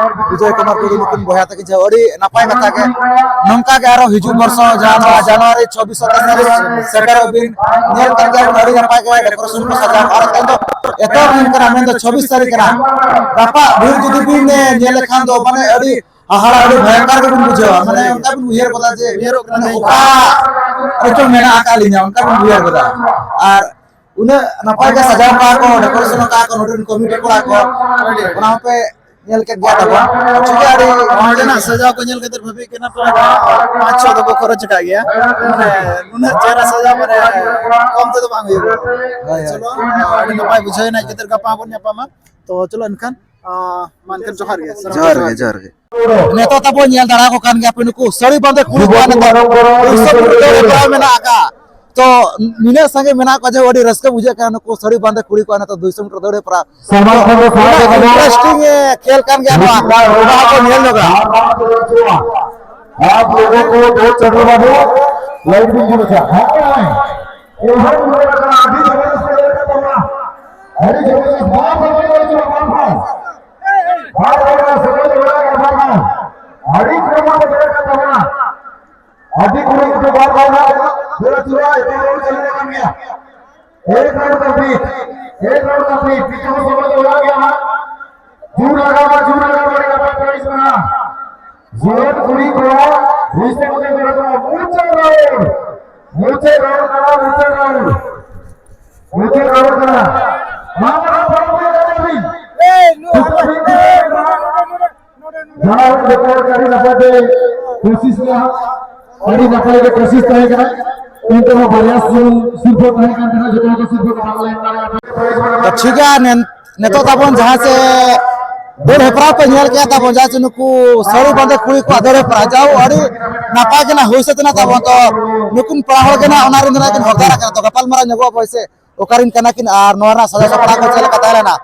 ᱵᱤᱡᱚᱭ ᱠᱩᱢᱟᱨ ᱴᱩᱰᱩ ᱱᱩᱠᱤᱱ ᱵᱚᱭᱦᱟ ᱛᱟᱹᱠᱤᱱ, ᱡᱮ ᱟᱹᱰᱤ ᱱᱟᱯᱟᱭ ᱠᱟᱛᱷᱟ ᱜᱮ᱾ ᱱᱚᱝᱠᱟ ᱜᱮ ᱟᱨᱚ ᱦᱤᱡᱩᱜ ᱵᱚᱨᱥᱚ ᱡᱟᱦᱟᱸ ᱱᱚᱣᱟ ᱡᱟᱱᱩᱣᱟᱨᱤ ᱪᱷᱚᱵᱵᱤᱥ ᱥᱟᱛᱟᱥ ᱛᱟᱹᱨᱤᱠᱷ ᱥᱮᱴᱮᱨᱚᱜ ᱵᱤᱱ, ᱧᱮᱞ ᱠᱟᱜ ᱜᱮᱭᱟ ᱵᱚᱱ ᱟᱹᱰᱤ ᱱᱟᱯᱟᱭ ᱜᱮ ᱰᱮᱠᱳᱨᱮᱥᱚᱱ ᱠᱚ ᱥᱟᱡᱟᱣ ᱠᱟᱜᱼᱟ᱾ ᱟᱨ ᱛᱮᱦᱮᱧ ᱫᱚ ᱮᱛᱚᱦᱚᱵ ᱫᱤᱱ ᱠᱟᱱᱟ, ᱢᱮᱱᱫᱚ ᱪᱷᱚᱵᱵᱤᱥ ᱛᱟᱹᱨᱤᱠᱷ ᱠᱟᱱᱟ᱾ ᱜᱟᱯᱟ ᱵᱷᱤᱲ ᱡᱩᱫᱤ ᱵᱤᱱ ᱧᱮᱞ ᱞᱮᱠᱷᱟᱱ ᱫᱚ ᱢᱟᱱᱮ ᱟᱹᱰᱤ ᱦᱟᱦᱟᱲᱟ, ᱟᱹᱰᱤ ᱵᱷᱚᱭᱚᱝᱠᱚᱨ ᱜᱮᱵᱤᱱ ᱵᱩᱡᱷᱟᱹᱣᱟ, ᱢᱟᱱᱮ ᱚᱱᱠᱟ ᱵᱤᱱ ᱩᱭᱦᱟᱹᱨ ᱜᱚᱫᱟ ᱡᱮ ᱩᱭᱦᱟᱹᱨᱚᱜ ᱠᱟᱱᱟ ᱢᱟᱱᱮ ᱚᱠᱟ ᱨᱮᱪᱚ ᱢᱮᱱᱟᱜ ᱟᱠᱟᱫ ᱞᱤᱧᱟ, ᱚᱱᱠᱟ ᱵᱤᱱ ᱩᱭᱦᱟᱹᱨ ᱜᱚᱫᱟ᱾ ᱟᱨ ᱩᱱᱟᱹᱜ ᱱᱟᱯᱟᱭ ᱜᱮ ᱥᱟᱡᱟᱣ ᱠᱟᱜᱼᱟ ᱠᱚ, ᱰᱮᱠᱳᱨᱮᱥᱚᱱ ᱠᱟᱜᱼᱟ ᱠᱚ ᱱᱚᱰᱮ ᱨᱮᱱ ᱠᱚᱢᱤᱴᱤ ᱠᱚᱲᱟ ᱠᱚ, ᱚᱱᱟ ᱦᱚᱸᱯᱮ ᱧᱮᱞ ᱠᱮᱫ ᱜᱮᱭᱟ ᱛᱟᱵᱚᱱ᱾ ᱴᱷᱤᱠ ᱜᱮᱭᱟ, ᱟᱹᱰᱤ ᱱᱚᱰᱮᱱᱟᱜ ᱥᱟᱡᱟᱣ ᱠᱚ ᱧᱮᱞ ᱠᱟᱛᱮ ᱵᱷᱟᱵᱤᱜ ᱠᱟᱱᱟ ᱯᱨᱟᱭ ᱯᱟᱸᱪ ᱪᱷᱚ ᱫᱚᱠᱚ ᱠᱷᱚᱨᱚᱪ ᱟᱠᱟᱫ ᱜᱮᱭᱟ᱾ ᱢᱟᱱᱮ ᱱᱩᱱᱟᱹᱜ ᱪᱮᱦᱨᱟ ᱥᱟᱡᱟᱣ ᱢᱟᱱᱮ ᱠᱚᱢ ᱛᱮᱫᱚ ᱵᱟᱝ ᱦᱩᱭᱩᱜᱼᱟ᱾ ᱦᱳᱭ, ᱦᱳᱭ᱾ ᱪᱚᱞᱚ, ᱟᱹᱰᱤ ᱱᱟᱯᱟᱭ ᱵᱩᱡᱷᱟᱹᱣ ᱮᱱᱟ, ᱦᱮᱡ ᱠᱟᱛᱮ ᱜᱟᱯᱟ ᱵᱚᱱ ᱧᱟᱯᱟᱢᱟ᱾ ᱛᱚ ᱪᱚᱞᱚ ᱮᱱᱠᱷᱟᱱ, ᱟᱸ, ᱢᱟ ᱮᱱᱠᱷᱟᱱ ᱡᱚᱦᱟᱨ ᱜᱮ᱾ ᱡᱚᱦᱟᱨ ᱜᱮ, ᱡᱚᱦᱟᱨ ᱜᱮ᱾ ᱱᱤᱛᱚᱜ ᱛᱟᱵᱚ ᱧᱮᱞ ᱫᱟᱲᱟ ᱠᱚ ᱠᱟᱱ ᱜᱮᱭᱟ ᱯᱮ, ᱱᱩᱠᱩ ᱥᱟᱹᱲᱤ ᱵᱟᱸᱫᱮ ᱠᱩᱲᱤ ᱠᱚᱣᱟᱜ ᱱᱤᱛᱚᱜ ᱫᱩᱭᱥᱚ ᱢᱤᱴᱟᱨ ᱫᱟᱹᱲ ᱦᱮᱯᱨᱟᱣ ᱢᱮᱱᱟᱜ ᱟᱠᱟᱫ᱾ ᱛᱚ ᱱᱤᱱᱟᱹᱜ ᱥᱟᱸᱜᱮ ᱢᱮᱱᱟᱜ ᱠᱚᱣᱟ ᱡᱮ ᱟᱹᱰᱤ ᱨᱟᱹᱥᱠᱟᱹ ᱵᱩᱡᱷᱟᱹᱜ ᱠᱟᱱᱟ, ᱱᱩᱠᱩ ᱥᱟᱹᱲᱤ ᱵᱟᱸᱫᱮ ᱠᱩᱲᱤ ᱠᱚᱣᱟᱜ ᱱᱤᱛᱚᱜ ᱫᱩᱭᱥᱚ ᱢᱤᱴᱟᱨ ᱫᱟᱹᱲ ᱦᱮᱯᱨᱟᱣ᱾ ᱥᱟᱢᱟᱝ ᱠᱷᱚᱱ ᱫᱚ ᱥᱟᱦᱟ ᱫᱚ ᱵᱟᱹᱱᱩᱜᱼᱟ᱾ ᱤᱱᱴᱟᱨᱮᱥᱴᱤᱝ ᱠᱷᱮᱞ ᱠᱟᱱ ᱜᱮᱭᱟ ᱱᱚᱣᱟ, ᱱᱚᱣᱟ ᱦᱚᱸᱠᱚ ᱧᱮᱞ ᱧᱚᱜᱟ᱾ ᱟᱯ ᱞᱳᱜᱳ ᱠᱚ ᱫᱚ ᱪᱚᱸᱫᱨᱚ ᱵᱟᱵᱩ ᱞᱟᱭᱤᱴ ᱵᱤᱱ ᱡᱩᱞ ᱠᱟᱜᱼᱟ᱾ ᱮᱦᱚᱵ ᱦᱩᱭ ᱟᱠᱟᱱᱟ, ᱟᱹᱰᱤ ᱡᱚᱵᱚᱨᱫᱚᱥᱛ ᱠᱷᱮᱞ ᱠᱟᱱ ᱛᱟᱵᱚᱱᱟ᱾ ᱟᱹᱰᱤ ᱡᱚᱵᱚᱨᱫᱚᱥᱛ, ᱵᱟᱨ ᱵᱟᱨ ᱠᱷᱮᱞ ᱦᱩᱭᱩᱜᱼᱟ, ᱵᱟᱨ ᱵᱟᱨ᱾ ᱵᱟᱨ ᱵᱟᱨ ᱥᱮᱞᱮᱫ ᱦᱩᱭᱩᱜᱼᱟ, ᱵᱟᱨ ᱵᱟᱨ᱾ ᱟᱹᱰᱤ ᱡᱚᱵᱚᱨᱫᱚᱥᱛ ᱠᱷᱮᱞ ᱠᱟᱱ ᱛᱟᱵᱚᱱᱟ᱾ ᱟᱹᱰᱤ ᱠᱩᱨᱩᱢᱩᱴᱩ, ᱵᱟᱨ ᱵᱟᱨ ᱱᱟᱜ ᱫᱟᱹᱲ ᱟᱹᱪᱩᱨᱚᱜᱼᱟ, ᱮᱴᱟᱜ ᱨᱳᱰ ᱪᱟᱹᱞᱩ ᱟᱠᱟᱱ ᱜᱮᱭᱟ᱾ ᱮᱠ ᱨᱳᱰ ᱠᱚᱢᱯᱞᱤᱴ, ᱮᱠ ᱨᱳᱰ ᱠᱚᱢᱯᱞᱤᱴ, ᱯᱤᱪᱷᱚᱱ ᱥᱚᱢᱚᱭ ᱫᱚ ᱦᱩᱭᱩᱜ ᱜᱮᱭᱟ ᱱᱟᱜ᱾ ᱡᱳᱨ ᱞᱟᱜᱟᱣ ᱢᱟ, ᱡᱳᱨ ᱞᱟᱜᱟᱣ ᱢᱟ, ᱟᱹᱰᱤ ᱱᱟᱯᱟᱭ ᱯᱨᱟᱭᱤᱡᱽ ᱢᱮᱱᱟᱜᱼᱟ᱾ ᱡᱩᱣᱟᱹᱱ ᱠᱩᱲᱤ ᱠᱚᱲᱟ, ᱵᱷᱩᱭᱥᱟᱹ ᱠᱚᱛᱮ ᱠᱚ ᱨᱟᱠᱟᱵᱟ, ᱢᱩᱪᱟᱹᱫ ᱨᱟᱣᱩᱱᱰ, ᱢᱩᱪᱟᱹᱫ ᱨᱟᱣᱩᱱᱰ ᱠᱟᱱᱟ, ᱢᱩᱪᱟᱹᱫ ᱨᱟᱣᱩᱱᱰ, ᱢᱩᱪᱟᱹᱫ ᱨᱟᱣᱩᱱᱰ ᱠᱟᱱᱟ᱾ ᱢᱟ, ᱢᱟ, ᱢᱟ, ᱢᱟ, ᱢᱟ, ᱢᱟ, ᱢᱟ᱾ ᱡᱟᱦᱟᱸ ᱡᱚᱛᱚ ᱦᱚᱲ ᱟᱹᱰᱤ ᱱᱟᱯᱟᱭ ᱛᱮ ᱠᱳᱥᱤᱥ ᱞᱮᱫᱟ, ᱟᱹᱰᱤ ᱱᱟᱯᱟᱭ ᱜᱮ ᱠᱳᱥᱤᱥ ᱛᱟᱦᱮᱸ ᱠᱟᱱᱟ᱾ ᱮᱱᱛᱮ ᱨᱮᱦᱚᱸ ᱵᱟᱨᱭᱟ ᱥᱤᱨᱯᱟᱹ ᱛᱟᱦᱮᱸ ᱠᱟᱱ ᱛᱟᱦᱮᱸᱱᱟ, ᱡᱚᱛᱚ ᱦᱚᱲ ᱜᱮ ᱥᱤᱨᱯᱟᱹ ᱠᱚ ᱵᱟᱝ ᱞᱮ ᱮᱢ ᱫᱟᱲᱮᱭᱟᱜᱼᱟ᱾ ᱴᱷᱤᱠ ᱜᱮᱭᱟ, ᱱᱮ-, ᱱᱤᱛᱚᱜ ᱛᱟᱵᱚᱱ ᱡᱟᱦᱟᱸ ᱥᱮ ᱫᱟᱹᱲ ᱦᱮᱯᱨᱟᱣ ᱯᱮ ᱧᱮᱞ ᱠᱮᱫ ᱛᱟᱵᱚᱱ, ᱡᱟᱦᱟᱸ ᱪᱮ ᱱᱩᱠᱩ ᱥᱟᱹᱲᱤ ᱵᱟᱸᱫᱮ ᱠᱩᱲᱤ ᱠᱚᱣᱟᱜ ᱫᱟᱹᱲ ᱦᱮᱯᱨᱟᱣ, ᱡᱟᱣ ᱟᱹᱰᱤ ᱱᱟᱯᱟᱭ ᱜᱮ ᱱᱟᱜ ᱦᱩᱭ ᱥᱟᱹᱛ ᱮᱱᱟ ᱛᱟᱵᱚᱱ᱾ ᱛᱚ ᱱᱩᱠᱤᱱ ᱯᱮᱲᱟ ᱦᱚᱲ ᱜᱮ ᱱᱟᱜ ᱚᱱᱟ ᱨᱮᱱ ᱫᱚ ᱱᱟᱜ ᱠᱤᱱ ᱦᱚᱠᱫᱟᱨ ᱟᱠᱟᱱᱟ᱾ ᱛᱚ ᱜᱟᱯᱟᱞ ᱢᱟᱨᱟᱣ ᱧᱚᱜᱚᱜ ᱟᱵᱚ ᱥᱮ ᱚᱠᱟᱨᱮᱱ ᱠᱟᱱᱟ ᱠᱤᱱ ᱟᱨ ᱱᱚᱣᱟ ᱨᱮᱱᱟᱜ ᱥᱟᱡᱟᱣ ᱥᱟᱯᱲᱟᱣ ᱠᱚ ᱪᱮᱫ ᱞᱮᱠᱟ ᱛᱟᱦᱮᱸ ᱞᱮᱱᱟ᱾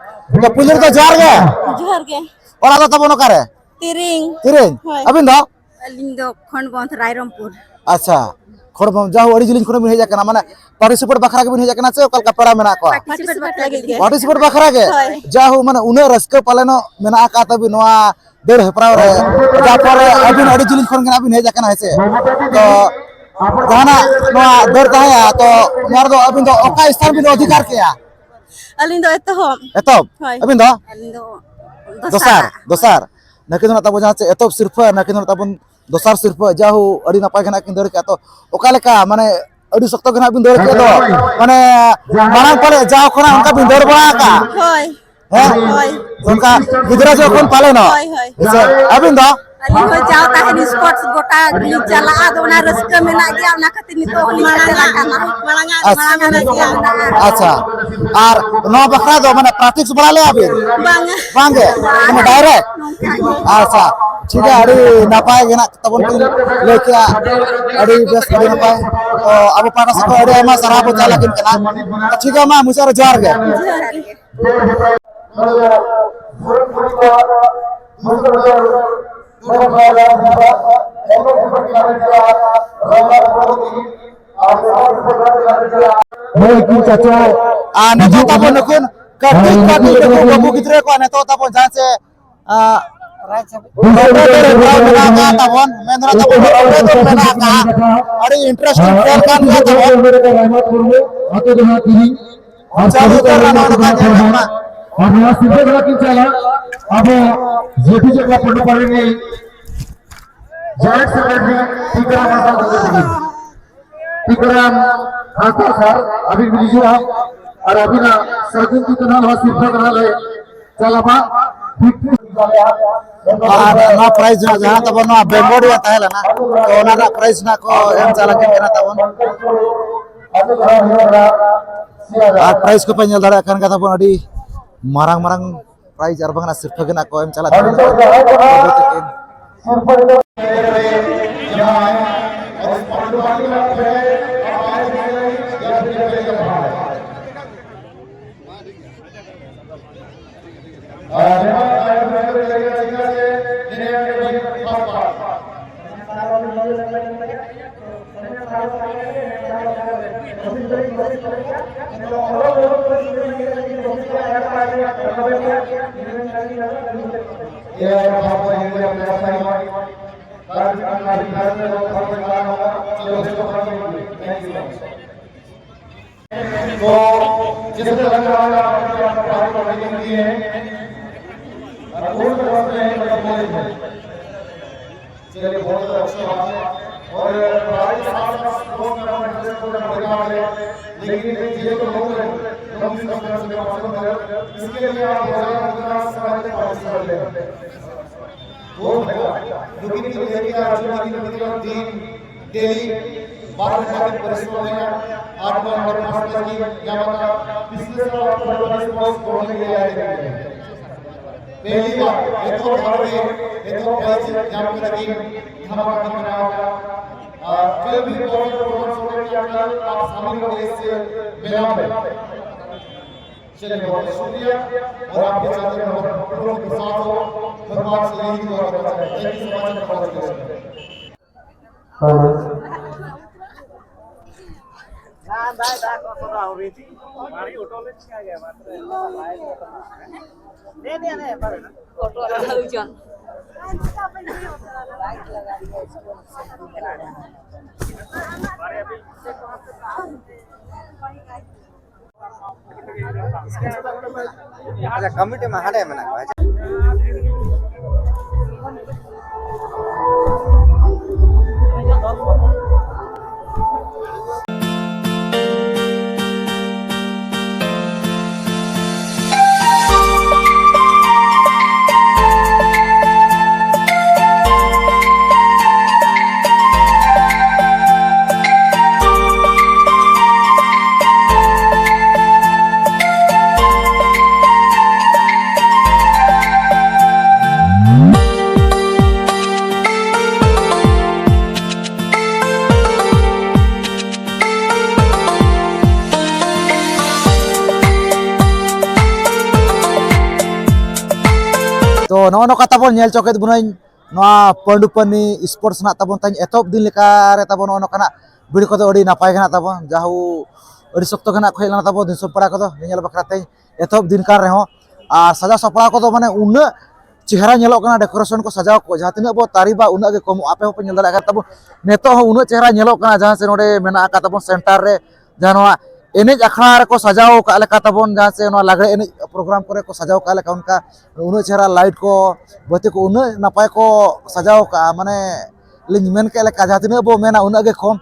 ᱛᱚ ᱯᱩᱭᱞᱩ ᱨᱮᱫᱚ ᱡᱚᱦᱟᱨ ᱜᱮ᱾ ᱡᱚᱦᱟᱨ ᱜᱮ᱾ ᱚᱲᱟᱜ ᱫᱚ ᱛᱟᱵᱚᱱ ᱚᱠᱟᱨᱮ? ᱛᱤᱨᱤᱝ᱾ ᱛᱤᱨᱤᱝ᱾ ᱦᱳᱭ᱾ ᱟᱹᱵᱤᱱ ᱫᱚ? ᱟᱹᱞᱤᱧ ᱫᱚ ᱠᱷᱚᱸᱰᱵᱚᱸᱫᱷ ᱨᱟᱭᱨᱚᱝᱯᱩᱨ᱾ ᱟᱪᱪᱷᱟ, ᱠᱷᱚᱸᱰᱵᱚᱸᱫᱷ, ᱡᱟᱦᱳ, ᱟᱹᱰᱤ ᱡᱤᱞᱤᱧ ᱠᱷᱚᱱ ᱵᱤᱱ ᱦᱮᱡ ᱟᱠᱟᱱᱟ, ᱢᱟᱱᱮ ᱯᱟᱨᱴᱤᱥᱤᱯᱮᱴ ᱵᱟᱠᱷᱨᱟ ᱜᱮᱵᱤᱱ ᱦᱮᱡ ᱟᱠᱟᱱᱟ ᱥᱮ ᱚᱠᱟ ᱞᱮᱠᱟ ᱯᱮᱲᱟ ᱢᱮᱱᱟᱜ ᱠᱚᱣᱟ? ᱯᱟᱨᱴᱤᱥᱤᱯᱮᱴ ᱞᱟᱹᱜᱤᱫ ᱜᱮ᱾ ᱯᱟᱨᱴᱤᱥᱤᱯᱮᱴ ᱵᱟᱠᱷᱨᱟ ᱜᱮ? ᱦᱳᱭ᱾ ᱡᱟᱦᱳ, ᱢᱟᱱᱮ ᱩᱱᱟᱹᱜ ᱨᱟᱹᱥᱠᱟᱹ ᱯᱟᱞᱮᱱᱚᱜ ᱢᱮᱱᱟᱜ ᱟᱠᱟᱫ ᱛᱟᱹᱵᱤᱱ ᱱᱚᱣᱟ ᱫᱟᱹᱲ ᱦᱮᱯᱨᱟᱣ ᱨᱮ, ᱡᱟᱦᱟᱸ ᱯᱚᱨᱮ ᱟᱹᱵᱤᱱ ᱟᱹᱰᱤ ᱡᱤᱞᱤᱧ ᱠᱷᱚᱱ ᱜᱮ ᱱᱟᱜ ᱵᱤᱱ ᱦᱮᱡ ᱟᱠᱟᱱᱟ, ᱦᱮᱸ ᱥᱮ? ᱛᱚ ᱡᱟᱦᱟᱱᱟᱜ ᱱᱚᱣᱟ ᱫᱟᱹᱲ ᱛᱟᱦᱮᱸᱭᱟ, ᱛᱚ ᱱᱚᱣᱟ ᱨᱮᱫᱚ ᱟᱹᱵᱤᱱ ᱫᱚ ᱚᱠᱟ ᱥᱛᱷᱟᱱ ᱵᱤᱱ ᱚᱫᱷᱤᱠᱟᱨ ᱠᱮᱜᱼᱟ? ᱟᱹᱞᱤᱧ ᱫᱚ ᱮᱛᱚᱦᱚᱵ᱾ ᱮᱛᱚᱦᱚᱵ? ᱦᱳᱭ᱾ ᱟᱹᱵᱤᱱ ᱫᱚ? ᱟᱹᱞᱤᱧ ᱫᱚ ᱫᱚᱥᱟᱨ᱾ ᱫᱚᱥᱟᱨ᱾ ᱫᱚᱥᱟᱨ᱾ ᱱᱟᱹᱠᱤᱱ ᱫᱚ ᱱᱟᱜ ᱛᱟᱵᱚᱱ ᱡᱟᱦᱟᱸ ᱪᱮ ᱮᱛᱚᱦᱚᱵ ᱥᱤᱨᱯᱷᱟᱹ, ᱱᱟᱹᱠᱤᱱ ᱫᱚ ᱱᱟᱜ ᱛᱟᱵᱚᱱ ᱫᱚᱥᱟᱨ ᱥᱤᱨᱯᱷᱟᱹ, ᱡᱟᱦᱳ, ᱟᱹᱰᱤ ᱱᱟᱯᱟᱭ ᱜᱮ ᱱᱟᱜ ᱠᱤᱱ ᱫᱟᱹᱲ ᱠᱮᱜᱼᱟ᱾ ᱛᱚ ᱚᱠᱟ ᱞᱮᱠᱟ, ᱢᱟᱱᱮ ᱟᱹᱰᱤ ᱥᱚᱠᱛᱚ ᱜᱮ ᱱᱟᱜ ᱵᱤᱱ ᱫᱟᱹᱲ ᱠᱮᱜᱼᱟ, ᱛᱚ ᱢᱟᱱᱮ ᱢᱟᱲᱟᱝ ᱯᱟᱞᱮ ᱡᱟᱣ ᱠᱷᱚᱱᱟᱜ ᱚᱱᱠᱟ ᱵᱤᱱ ᱫᱟᱹᱲ ᱵᱟᱲᱟ ᱟᱠᱟᱜᱼᱟ? ᱦᱳᱭ᱾ ᱦᱮᱸ? ᱦᱳᱭ᱾ ᱚᱱᱠᱟ ᱜᱤᱫᱽᱨᱟᱹ ᱡᱚᱠᱷᱚᱱ ᱯᱟᱞᱮᱱᱚᱜ᱾ ᱦᱳᱭ, ᱦᱳᱭ᱾ ᱦᱮᱸ ᱥᱮ? ᱟᱹᱵᱤᱱ ᱫᱚ? ᱟᱹᱞᱤᱧ ᱦᱚᱸ ᱡᱟᱣ ᱛᱟᱦᱮᱸ sports ᱜᱚᱴᱟ ᱜᱮᱞᱤᱧ ᱪᱟᱞᱟᱜᱼᱟ, ᱟᱫᱚ ᱚᱱᱟ ᱨᱟᱹᱥᱠᱟᱹ ᱢᱮᱱᱟᱜ ᱜᱮᱭᱟ, ᱚᱱᱟ ᱠᱷᱟᱹᱛᱤᱨ ᱱᱤᱛᱚᱜ ᱦᱚᱸᱞᱤᱧ ᱥᱮᱴᱮᱨ ᱟᱠᱟᱱᱟ᱾ ᱟᱪᱪᱷᱟ᱾ ᱢᱟᱲᱟᱝ ᱟᱜ ᱨᱟᱹᱥᱠᱟᱹ ᱢᱮᱱᱟᱜᱼᱟ᱾ ᱟᱪᱪᱷᱟ, ᱟᱨ ᱱᱚᱣᱟ ᱵᱟᱠᱷᱨᱟ ᱫᱚ ᱢᱟᱱᱮ practice ᱵᱟᱲᱟ ᱞᱮᱜᱼᱟ ᱵᱤᱱ? ᱵᱟᱝᱟ᱾ ᱵᱟᱝ ᱜᱮ? ᱢᱟᱱᱮ direct? ᱱᱚᱝᱠᱟ ᱜᱮ᱾ ᱟᱪᱪᱷᱟ, ᱴᱷᱤᱠ ᱜᱮᱭᱟ, ᱟᱹᱰᱤ ᱱᱟᱯᱟᱭ ᱜᱮ ᱱᱟᱜ ᱛᱟᱵᱚᱱ ᱵᱤᱱ ᱞᱟᱹᱭ ᱠᱮᱜᱼᱟ, ᱟᱹᱰᱤ ᱵᱮᱥ, ᱟᱹᱰᱤ ᱱᱟᱯᱟᱭ᱾ ᱛᱚ ᱟᱵᱚ ᱯᱟᱦᱴᱟ ᱥᱮᱫ ᱠᱷᱚᱱ ᱟᱹᱰᱤ ᱟᱭᱢᱟ ᱥᱟᱨᱦᱟᱣ ᱵᱚᱱ ᱪᱟᱞ ᱟᱹᱠᱤᱱ ᱠᱟᱱᱟ᱾ ᱴᱷᱤᱠ ᱜᱮᱭᱟ, ᱢᱟ ᱢᱩᱪᱟᱹᱫ ᱨᱮ ᱡᱚᱦᱟᱨ ᱜᱮ᱾ ᱡᱚᱦᱟᱨ ᱜᱮ᱾ ᱦᱳᱭ, ᱠᱤᱱ ᱪᱟᱪᱟ᱾ ᱟᱨ ᱱᱤᱛᱚᱜ ᱛᱟᱵᱚᱱ ᱱᱩᱠᱤᱱ ᱠᱟᱹᱴᱤᱡ ᱠᱟᱹᱴᱤᱡ ᱱᱩᱠᱩ ᱵᱟᱹᱵᱩ ᱜᱤᱫᱽᱨᱟᱹ ᱠᱚ ᱱᱤᱛᱚᱜ ᱛᱟᱵᱚᱱ ᱡᱟᱦᱟᱸ ᱪᱮ, ᱟᱸ, ᱨᱚᱰᱚ ᱫᱚ ᱦᱮᱯᱨᱟᱣ ᱢᱮᱱᱟᱜ ᱟᱠᱟᱫ ᱛᱟᱵᱚᱱ, ᱢᱮᱱ ᱫᱚ ᱛᱟᱵᱚᱱ ᱨᱚᱰᱚ ᱫᱚ ᱢᱮᱱᱟᱜ ᱟᱠᱟᱫ, ᱟᱹᱰᱤ interesting ᱠᱷᱮᱞ ᱠᱟᱱ ᱜᱮᱭᱟ ᱛᱟᱵᱚᱱ᱾ ᱟᱹᱛᱩ ᱫᱚ ᱦᱟᱸᱜ ᱛᱤᱦᱤᱧ ᱟᱨ ᱪᱟᱹᱞᱩ ᱩᱛᱟᱹᱨ ᱱᱟ ᱱᱚᱣᱟ ᱫᱚ ᱧᱮᱞ ᱧᱟᱢ ᱢᱟ᱾ ᱟᱨ ᱱᱚᱣᱟ ᱥᱤᱨᱯᱟᱹ ᱫᱚ ᱦᱟᱸᱜ ᱠᱤᱱ ᱪᱟᱞᱟ ᱟᱵᱚ ᱡᱮᱯᱤ ᱡᱟᱜᱟ ᱯᱚᱱᱰᱚᱯᱟᱲᱤ ᱨᱤᱱᱤᱡ joint secretary ᱴᱤᱠᱟᱹᱨᱟᱢ ᱦᱟᱸᱥᱫᱟ ᱛᱟᱠᱚ ᱛᱤᱠᱤᱱ᱾ ᱴᱤᱠᱟᱹᱨᱟᱢ ᱦᱟᱸᱥᱫᱟ sir, ᱟᱹᱵᱤᱱ ᱵᱤᱱ ᱦᱤᱡᱩᱜᱼᱟ ᱟᱨ ᱟᱹᱵᱤᱱᱟᱜ ᱥᱟᱹᱜᱩᱱ ᱛᱤ ᱛᱮ ᱱᱚᱣᱟ ᱥᱤᱨᱯᱟᱹ ᱫᱚ ᱦᱟᱸᱜ ᱞᱮ ᱪᱟᱞᱟᱢᱟ᱾ ᱟᱨ ᱱᱚᱣᱟ prize ᱡᱟᱦᱟᱸ ᱛᱟᱵᱚᱱ ᱱᱚᱣᱟ ᱵᱮᱢᱵᱚᱲᱤᱭᱟ ᱛᱟᱦᱮᱸ ᱞᱮᱱᱟ, ᱛᱚ ᱚᱱᱟ ᱨᱮᱱᱟᱜ prize ᱱᱟᱜ ᱠᱚ ᱮᱢ ᱪᱟᱞ ᱟᱹᱠᱤᱱ ᱠᱟᱱᱟ ᱛᱟᱵᱚᱱ᱾ ᱟᱨ prize ᱠᱚᱯᱮ ᱧᱮᱞ ᱫᱟᱲᱮᱭᱟᱜ ᱠᱟᱱ ᱜᱮᱭᱟ ᱛᱟᱵᱚᱱ, ᱟᱹᱰᱤ ᱢᱟᱨᱟᱝ ᱢᱟᱨᱟᱝ ᱯᱨᱟᱭᱤᱡᱽ ᱟᱨ ᱵᱟᱝ ᱥᱤᱨᱯᱷᱟᱹ ᱜᱮ ᱱᱟᱜ ᱠᱚ ᱮᱢ ᱪᱟᱞᱟᱜ ᱠᱟᱱᱟ᱾ ᱵᱟᱹᱭ ᱵᱟᱹᱭ ᱛᱮ ᱮᱢ तो जिस तरह का आज आपने अपना भाग बढ़ने के लिए है, और उस तरह से नहीं बड़ा बोले थे। चलिए, बहुत अच्छा बात है। और प्राइस आपका बहुत कम है, मुझे पूरा परिवार है, लेकिन ये तो लोग हैं, हम भी सब तरह से पसंद है। इसके लिए आप बहुत ज़्यादा उतना समय पार्टिसिपेट करें। वो भैया, जो कि लेके आ चुका है, कि मतलब दिन, डेली, बारह घंटे परिश्रम है, आठ नौ घंटे पाँच बजे की क्या पता, पिछले साल आपको बड़ा रिस्पॉन्स करने के लिए आए थे। पहली बार, ये तो भारी है, ये तो पैसे क्या पता कि धमाका कितना होगा। और कल भी बहुत प्रोग्राम हो गया, कल आप शामिल हो गए इस मेला में। चलिए, बहुत शुक्रिया। और आपके साथ में हमारे पकड़ों के साथ हो, भगवान से यही दुआ करना चाहते हैं। Thank you so much। ᱟᱪᱪᱷᱟ, ᱠᱚᱢᱤᱴᱤ ᱢᱟ ᱦᱟᱸᱰᱮ ᱢᱮᱱᱟᱜ ᱠᱚᱣᱟ᱾ ᱱᱚᱜᱼᱚ ᱱᱚᱝᱠᱟ ᱛᱟᱵᱚᱱ ᱧᱮᱞ ᱪᱚ ᱠᱮᱫ ᱵᱚᱱᱟᱹᱧ ᱱᱚᱣᱟ ᱯᱟᱹᱰᱩ ᱯᱟᱹᱱᱤ ᱥᱯᱳᱨᱴᱥ ᱨᱮᱱᱟᱜ ᱛᱟᱵᱚᱱ ᱛᱮᱦᱮᱧ ᱮᱛᱚᱦᱚᱵ ᱫᱤᱱ ᱞᱮᱠᱟ ᱨᱮ ᱛᱟᱵᱚᱱ ᱱᱚᱜᱼᱚ ᱱᱚᱝᱠᱟᱱᱟᱜ ᱵᱷᱤᱲ ᱠᱚᱫᱚ ᱟᱹᱰᱤ ᱱᱟᱯᱟᱭ ᱜᱮ ᱦᱮᱱᱟᱜ ᱛᱟᱵᱚᱱ᱾ ᱡᱟᱦᱳ ᱟᱹᱰᱤ ᱥᱚᱠᱛᱚ ᱜᱮ ᱦᱮᱱᱟᱜ ᱠᱚ ᱦᱮᱡ ᱞᱮᱱᱟ ᱛᱟᱵᱚᱱ ᱫᱤᱥᱚᱢ ᱯᱟᱲᱟ ᱠᱚᱫᱚ ᱧᱮᱧᱮᱞ ᱵᱟᱠᱷᱨᱟ ᱛᱮ ᱮᱛᱚᱦᱚᱵ ᱫᱤᱱ ᱠᱟᱱ ᱨᱮᱦᱚᱸ᱾ ᱟᱨ ᱥᱟᱡᱟᱣ ᱥᱟᱯᱲᱟᱣ ᱠᱚᱫᱚ ᱢᱟᱱᱮ ᱩᱱᱟᱹᱜ ᱪᱮᱦᱨᱟ ᱧᱮᱞᱚᱜ ᱠᱟᱱᱟ, ᱰᱮᱠᱳᱨᱮᱥᱚᱱ ᱠᱚ ᱥᱟᱡᱟᱣ ᱠᱚ ᱡᱟᱦᱟᱸ ᱛᱤᱱᱟᱹᱜ ᱵᱚ ᱛᱟᱹᱨᱤᱵᱟ ᱩᱱᱟᱹᱜ ᱜᱮ ᱠᱚᱢᱚᱜᱼᱟ᱾ ᱟᱯᱮ ᱦᱚᱸᱯᱮ ᱧᱮᱞ ᱫᱟᱲᱮᱭᱟᱜ ᱠᱟᱱ ᱛᱟᱵᱚᱱ ᱱᱤᱛᱚᱜ ᱦᱚᱸ ᱩᱱᱟᱹᱜ ᱪᱮᱦᱨᱟ ᱧᱮᱞᱚᱜ ᱠᱟᱱᱟ᱾ ᱡᱟᱦᱟᱸ ᱥᱮ ᱱᱚᱰᱮ ᱢᱮᱱᱟᱜ ᱟᱠᱟᱫ ᱛᱟᱵᱚᱱ ᱥᱮᱱᱴᱟᱨ ᱨᱮ ᱡᱟᱦᱟᱸ ᱱᱚᱣᱟ ᱮᱱᱮᱡ ᱟᱠᱷᱲᱟ ᱨᱮᱠᱚ ᱥᱟᱡᱟᱣ ᱟᱠᱟᱫ ᱞᱮᱠᱟ ᱛᱟᱵᱚᱱ, ᱡᱟᱦᱟᱸ ᱥᱮ ᱱᱚᱣᱟ ᱞᱟᱜᱽᱲᱮ ᱮᱱᱮᱡ ᱯᱨᱳᱜᱨᱟᱢ ᱠᱚᱨᱮ ᱠᱚ ᱥᱟᱡᱟᱣ ᱟᱠᱟᱫ ᱞᱮᱠᱟ ᱚᱱᱠᱟ ᱩᱱᱟᱹᱜ ᱪᱮᱦᱨᱟ ᱞᱟᱭᱤᱴ ᱠᱚ ᱵᱟᱹᱛᱤ ᱠᱚ ᱩᱱᱟᱹᱜ ᱱᱟᱯᱟᱭ ᱠᱚ ᱥᱟᱡᱟᱣ ᱟᱠᱟᱫᱼᱟ᱾ ᱢᱟᱱᱮ ᱞᱤᱧ ᱢᱮᱱ ᱠᱮᱫ ᱞᱮᱠᱟ ᱡᱟᱦᱟᱸ ᱛᱤᱱᱟᱹᱜ ᱵᱚ ᱢᱮᱱᱟ ᱩᱱᱟᱹᱜ ᱜᱮ ᱠᱚᱢ᱾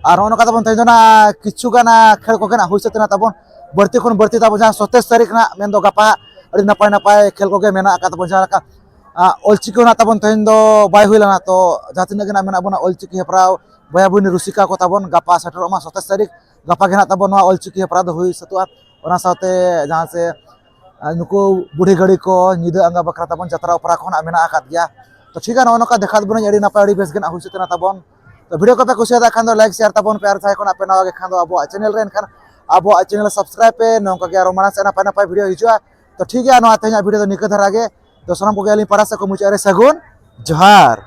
ᱟᱨ ᱱᱚᱜᱼᱚ ᱱᱚᱝᱠᱟ ᱛᱟᱵᱚᱱ ᱛᱮᱦᱮᱧ ᱫᱚ ᱱᱟᱜ ᱠᱤᱪᱷᱩ ᱜᱟᱱ ᱠᱷᱮᱞ ᱠᱚᱜᱮ ᱱᱟᱜ ᱦᱩᱭ ᱥᱟᱹᱛ ᱮᱱᱟ ᱛᱟᱵᱚᱱ᱾ ᱵᱟᱹᱲᱛᱤ ᱠᱷᱚᱱ ᱵᱟᱹᱲᱛᱤ ᱛᱟᱵᱚᱱ ᱡᱟᱦᱟᱸ ᱥᱚᱛᱮᱥ ᱛᱟᱹᱨᱤᱠᱷ ᱱᱟᱜ ᱢᱮᱱᱫᱚ ᱜᱟᱯᱟ ᱟᱹᱰᱤ ᱱᱟᱯᱟᱭ ᱱᱟᱯᱟᱭ ᱠᱷᱮᱞ ᱠᱚᱜᱮ ᱢᱮᱱᱟᱜ ᱟᱠᱟᱫ ᱛᱟᱵᱚᱱ᱾ ᱡᱟᱦᱟᱸ ᱞᱮᱠᱟ ᱟᱸ, ᱚᱞᱪᱤᱠᱤ ᱦᱚᱸ ᱱᱟᱜ ᱛᱟᱵᱚᱱ ᱛᱮᱦᱮᱧ ᱫᱚ ᱵᱟᱭ ᱦᱩᱭ ᱞᱮᱱᱟ, ᱛᱚ ᱡᱟᱦᱟᱸ ᱛᱤᱱᱟᱹᱜ ᱜᱮ ᱱᱟᱜ ᱢᱮᱱᱟᱜ ᱵᱚᱱᱟ ᱚᱞᱪᱤᱠᱤ ᱦᱮᱯᱨᱟᱣ ᱵᱚᱭᱦᱟ ᱵᱩᱦᱤᱱ ᱨᱩᱥᱤᱠᱟ ᱠᱚ ᱛᱟᱵᱚᱱ ᱜᱟᱯᱟ ᱥᱮᱴᱮᱨᱚᱜ ᱢᱟ ᱥᱚᱛᱮᱥ ᱛᱟᱹᱨᱤᱠᱷ᱾ ᱜᱟᱯᱟ ᱜᱮ ᱱᱟᱜ ᱛᱟᱵᱚᱱ ᱱᱚᱣᱟ ᱚᱞᱪᱤᱠᱤ ᱦᱮᱯᱨᱟᱣ ᱫᱚ ᱦᱩᱭ ᱥᱟᱹᱛᱚᱜᱼᱟ᱾ ᱚᱱᱟ ᱥᱟᱶᱛᱮ ᱡᱟᱦᱟᱸ ᱥᱮ ᱟᱨ ᱱᱩᱠᱩ ᱵᱩᱰᱷᱤ ᱜᱟᱹᱲᱤ ᱠᱚ ᱧᱤᱫᱟᱹ ᱟᱸᱜᱟ ᱵᱟᱠᱷᱨᱟ ᱛᱟᱵᱚᱱ ᱡᱟᱛᱨᱟ ᱚᱯᱮᱨᱟ ᱠᱚ ᱱᱟᱜ ᱢᱮᱱᱟᱜ ᱟᱠᱟᱫ ᱜᱮᱭᱟ᱾ ᱛᱚ ᱴᱷᱤᱠ ᱜᱮᱭᱟ, ᱱᱚᱜᱼᱚ ᱱᱚᱝᱠᱟ ᱫᱮᱠᱷᱟᱣ ᱵᱚᱱᱟᱹᱧ ᱟᱹᱰᱤ ᱱᱟᱯᱟᱭ ᱟᱹᱰᱤ ᱵᱮᱥ ᱜᱮ ᱱᱟᱜ ᱦᱩᱭ ᱥᱟᱹᱛ ᱮᱱᱟ ᱛᱟᱵᱚᱱ᱾ ᱛᱚ ᱵᱷᱤᱰᱤᱭᱳ ᱠᱚᱯᱮ ᱠᱩᱥᱤᱭᱟᱫᱟ ᱠᱷᱟᱱ ᱫᱚ ᱞᱟᱭᱤᱠ ᱥᱮᱭᱟᱨ ᱛᱟᱵᱚᱱ ᱯᱮ, ᱟᱨ ᱡᱟᱦᱟᱸᱭ ᱠᱷᱚᱱᱟᱜ ᱯᱮ ᱱᱟᱣᱟ ᱜᱮ ᱠᱷᱟᱱ ᱫᱚ ᱟᱵᱚᱣᱟᱜ ᱪᱮᱱᱮᱞ ᱨᱮ ᱮᱱᱠᱷᱟᱱ ᱟᱵᱚᱣᱟᱜ ᱪᱮᱱᱮᱞ ᱥᱟᱵᱥᱠᱨᱟᱭᱤᱵ ᱯᱮ᱾ ᱱᱚᱝᱠᱟ ᱜᱮ ᱟᱨᱚ ᱢᱟᱲᱟᱝ ᱥᱮᱫ ᱱᱟᱯᱟᱭ ᱱᱟᱯᱟᱭ ᱵᱷᱤᱰᱤᱭᱳ ᱦᱤᱡᱩᱜᱼᱟ᱾ ᱛᱚ ᱴᱷᱤᱠ ᱜᱮᱭᱟ, ᱱᱚᱣᱟ ᱛᱮᱦᱮᱧᱟᱜ ᱵᱷᱤᱰᱤᱭᱳ ᱫᱚ ᱱᱤᱝᱠᱟᱹ ᱫᱷᱟᱨᱟ ᱜᱮ᱾ ᱛᱚ ᱥᱟᱱᱟᱢ ᱠᱚᱜᱮ ᱟᱹᱞᱤᱧ ᱯᱟᱲᱟ ᱥᱮᱫ ᱠᱚ ᱢᱩᱪᱟᱹᱫ ᱨᱮ ᱥᱟᱹᱜᱩᱱ ᱡᱚᱦᱟᱨ᱾